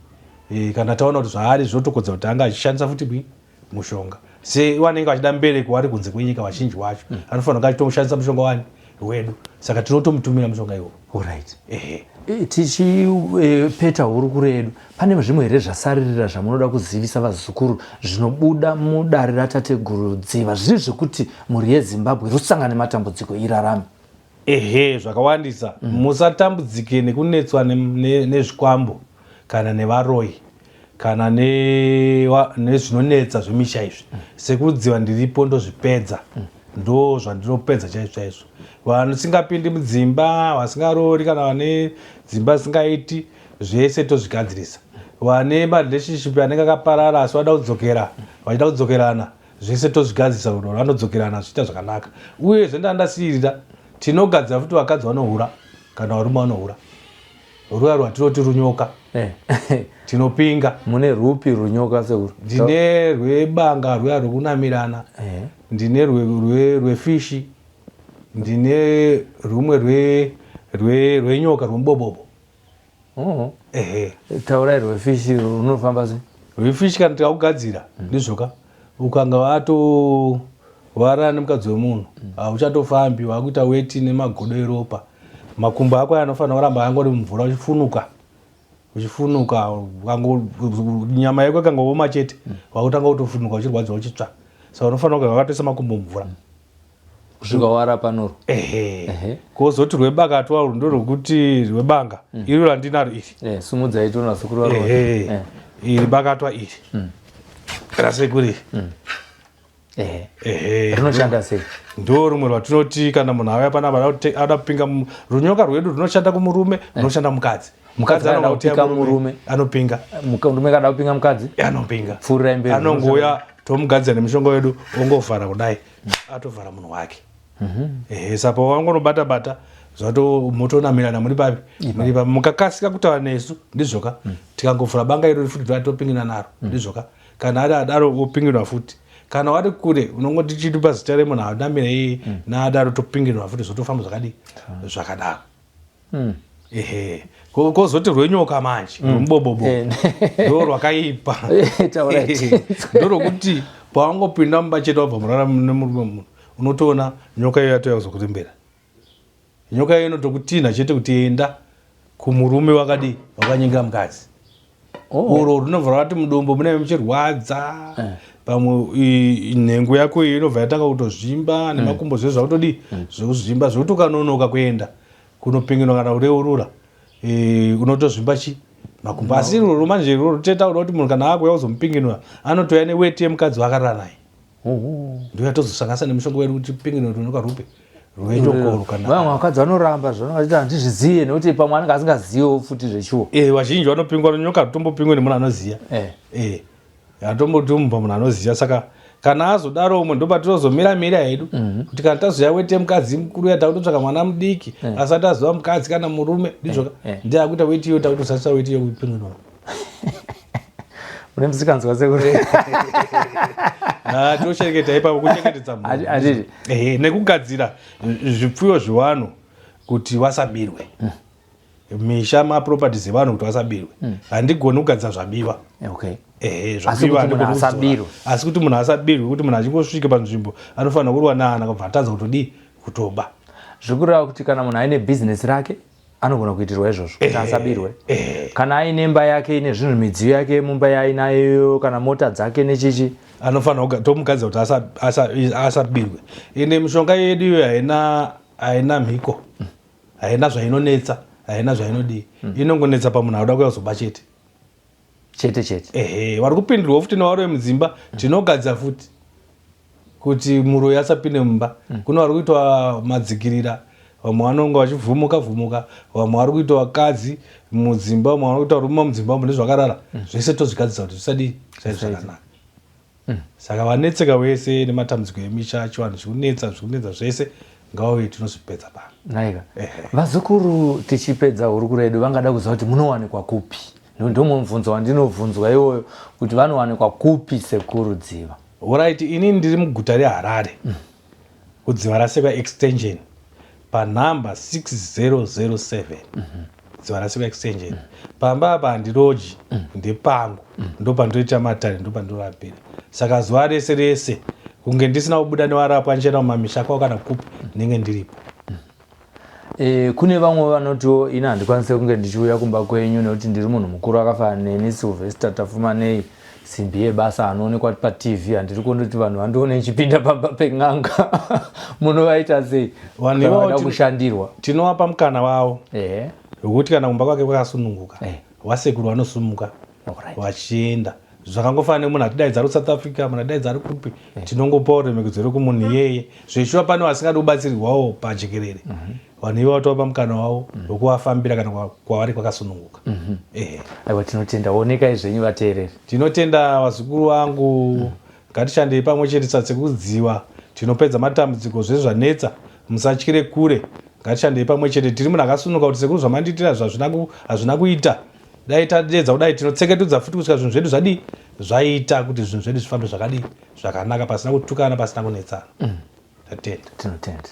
[SPEAKER 2] kana taona kuti zvaari zvinotokodza kuti anga achishandisa futi mushonga, sevanenge vachida mbereko vari kunze kwenyika. Vazhinji wacho anofanira kunge achitoshandisa mushonga wani wedu, saka tinotomutumira mushonga iwowo.
[SPEAKER 1] Alright.
[SPEAKER 2] Ehe.
[SPEAKER 1] Tichipeta hurukuro yedu, pane zvimwe here zvasaririra zvamunoda kuzivisa vazukuru zvinobuda mudare ratateguru Dziva, zviri zvekuti mhuri yeZimbabwe rusangane nematambudziko irarame?
[SPEAKER 2] Ehe, zvakawandisa. Musatambudzike nekunetswa nezvikwambo kana nevaroyi kana nezvinonetsa zvemisha izvi. Sekudziva ndiripo, ndozvipedza, ndo zvandinopedza chaizvo chaizvo. Vasingapindi mudzimba, vasingaroori, kana vane dzimba dzisingaiti, zvese tozvigadzirisa. Vane marelationship anenge akaparara asi vada kudzokera, vachida kudzokerana, zvese tozvigadzirisa kuti vanhu vanodzokerana zvichiita zvakanaka. Uyezve ndandasiirira, tinogadzira futi vakadzi vanohura kana varume vanohura. Ruya rwatinoti runyoka. Tinopinga.
[SPEAKER 1] Mune rwupi runyoka sekuru?
[SPEAKER 2] Ndine rwebanga rwuya rwekunamirana. Ndine rwefishi. Ndine rumwe rwenyoka rwemubobobo.
[SPEAKER 1] Oh. Ehe. Taurai rwefishi runofamba sei?
[SPEAKER 2] Rwefishi kana tikakugadzira ndizvoka ukanga wato warara nemukadzi wemunhu hauchatofambi, wakuita weti nemagodo eropa. Makumbo ako aya anofanira kuramba angori mumvura uchifunuka. Uchifunuka, nyama yako ikangooma chete, wakutanga kutofunuka uchirwadziwa uchitsva. Saka unofanira kugara wakatoisa makumbo mumvura.
[SPEAKER 1] Kusvika warapa noro.
[SPEAKER 2] Ehe. Kozoti rwebakatwa urwu ndorwekuti rwebanga. Iro randinaro iri.
[SPEAKER 1] Sumudzai tione sekuru varo.
[SPEAKER 2] Ehe. Iri bakatwa iri. Rasekuru iri.
[SPEAKER 1] Ehe. Ehe. Rinoshanda sei?
[SPEAKER 2] Ndo rumwe rwatinoti kana munhu auya panapa ada kupinga runyoka rwedu runoshanda kumurume, runoshanda mukadzi.
[SPEAKER 1] Mukadzi anoda kupinga murume,
[SPEAKER 2] anopinga.
[SPEAKER 1] Murume kada kupinga mukadzi,
[SPEAKER 2] anopinga.
[SPEAKER 1] Pfuurirai mberi.
[SPEAKER 2] Anongouya tomugadzira nemishonga wedu ongovhara kudai, atovhara munhu wake. Ehe, saka wangonobata bata zvato motonamirana muri papi? Muri papi? Mukakasika kutaura nesu ndizvoka. Tikangovhura banga iro futi topingina naro ndizvoka. Kana ari adaro opingirwa futi. Kana wari kure unongoti chitipa zita remunhu anamira iye naadaro topingirwa futi zvotofamba zvakadii zvakadaro. Ehe. Kozoti rwenyoka manje rwemubobobo ndo rwakaipa. Ndorwokuti pawangopinda mumba chete wabva murara nemurume munhu unotoona nyoka iyo yatouya kuzokurembera. Nyoka iyo inotokutinha chete kuti enda kumurume wakadii wakanyengera mukadzi. Uro runobva rwati mudumbu munenge muchirwadza. Pamwe nhengo yako iyi inobva yatanga kutozvimba nemakumbo zvese zvakutodii zvekuzvimba zvekuti ukanonoka kuenda kunopinginwa kana kureurura unotozvimba chi makumbo. Asi irworwo manje irworwo ruteta kuda kuti munhu kana akuuya kuzomupinginura anotouya neweti yemukadzi waakarara naye. Ndiyo yatozosanganisa nemishonga wedu kuti tipinginure runyoka rwupi rwenyokoro kana
[SPEAKER 1] vamwe vakadzi vanoramba zvino vachiti handizviziye nekuti pamwe anenge asingazivewo futi zveshuwa.
[SPEAKER 2] Vazhinji vanopingwa runyoka rutombopingwe nemunhu anoziya. Atombotumba munhu anoziya. Saka kana azodaro umwe ndopatinozomira mira hedu kuti kana tazoya weti yemukadzi mukuru ya takutotsvaka mwana mudiki asati azova mukadzi kana murume ndizvoka ndiye akuita weti iyo takutosasisa weti yekupinginura.
[SPEAKER 1] Une musikanzwa sekuru.
[SPEAKER 2] Tochereketa ipapo kuchengetedza mhuri.
[SPEAKER 1] Handiti.
[SPEAKER 2] Nekugadzira zvipfuyo zvevanhu kuti vasabirwe. Misha maproperties evanhu kuti vasabirwe. Handigoni kugadzira zvabiwa.
[SPEAKER 1] Asi
[SPEAKER 2] zvabiwa
[SPEAKER 1] kuti munhu
[SPEAKER 2] handigoni kuzora.
[SPEAKER 1] asabirwe.
[SPEAKER 2] Asi kuti munhu asabirwe, kuti munhu achingosvika panzvimbo anofanira kurwa naana akabva atadza kutodii kutoba.
[SPEAKER 1] Zvikureva kuti kana munhu aine business rake anogona kuitirwa izvozvo kuti asabirwe. Kana aine imba yake ine zvinhu midziyo yake mumba yaainayo kana mota dzake nechichi
[SPEAKER 2] anofanira tomugadzira kuti asabirwe. Ende mishonga yedu iyo haina mhiko. Haina zvainonetsa, haina zvainodii. Inongonetsa pamunhu anoda kuuya kuzoba chete.
[SPEAKER 1] Chete chete.
[SPEAKER 2] Vari kupindirwa futi nevaroyi mudzimba, tinogadzira futi kuti muroyi asapinde mumba. Kune vari kuitwa madzikirira, vamwe vanonga vachivhumuka vhumuka, vamwe vari kuitwa vakadzi mudzimba, vamwe vari kuitwa varume mudzimba umu nezvakarara. Zvese tozvigadzirisa kuti zvisadii, zvisati zvakanaka. Saka vanetseka wese nematambudziko emisha, chivanhu zvikunetsa, zvikunetsa zvese, ngauye tinozvipedza pano.
[SPEAKER 1] Naika. Vazukuru tichipedza hurukuro yedu vangada kuziva kuti munowanikwa kupi? Ndomwe mubvunzo wandinobvunzwa iwoyo kuti vanowanikwa kupi sekuru Dziva?
[SPEAKER 2] Alright, inini ndiri muguta reHarare. Kudziva rasekwa extension panhamba 6007. Dziva rasekwa extension. Pamba apa handiroji, ndepangu. Ndopandoita matare, ndopandorapira. Saka zuva rese rese kunge ndisina kubuda nevarapwa ndichienda kumamisha kwavo kana kupi, ndinenge ndiripo.
[SPEAKER 1] Kune vamwe vanotiwo ini handikwanise kunge ndichiuya kumba kwenyu nekuti ndiri munhu mukuru akafanana neni Sylvester Tafumanei simbi yebasa anoonekwa paTV, handiri kundoti vanhu vandione ndichipinda pamba pen'anga. Munovaita sei?
[SPEAKER 2] Vanhu
[SPEAKER 1] Kana
[SPEAKER 2] ivavo
[SPEAKER 1] vada kushandirwa.
[SPEAKER 2] Tinovapa mukana wavo wekuti kana kumba kwake kwakasununguka, vasekuru vanosumuka vachienda. Zvakangofanana nemunhu atidaidza ari kuSouth Africa, munhu atidaidza ari kupi, tinongopawo remekedzo rekumunhu iyeye. Zveshuwa pane vasingadi kubatsirwawo pajekerere. Vanhu ivavo tovapa mukana wavo wekuvafambira kana kwavari kwakasununguka. Ehe.
[SPEAKER 1] Aiwa, tinotenda. Onekai zvenyu vateereri.
[SPEAKER 2] Tinotenda vazukuru vangu. Ngatishandei pamwe chete sasekudziwa, tinopedza matambudziko zvese zvanetsa. Musatyire kure, ngatishandei pamwe chete. Tiri munhu akasununguka kuti sekuru zvamandiitira hazvina kuita, dai tadedza kudai, tinotseketudza futi kusvika zvinhu zvedu zvadii, zvaita kuti zvinhu zvedu zvifambe zvakadii, zvakanaka, pasina kutukana, pasina kunetsana. Tatenda.
[SPEAKER 1] Tinotenda.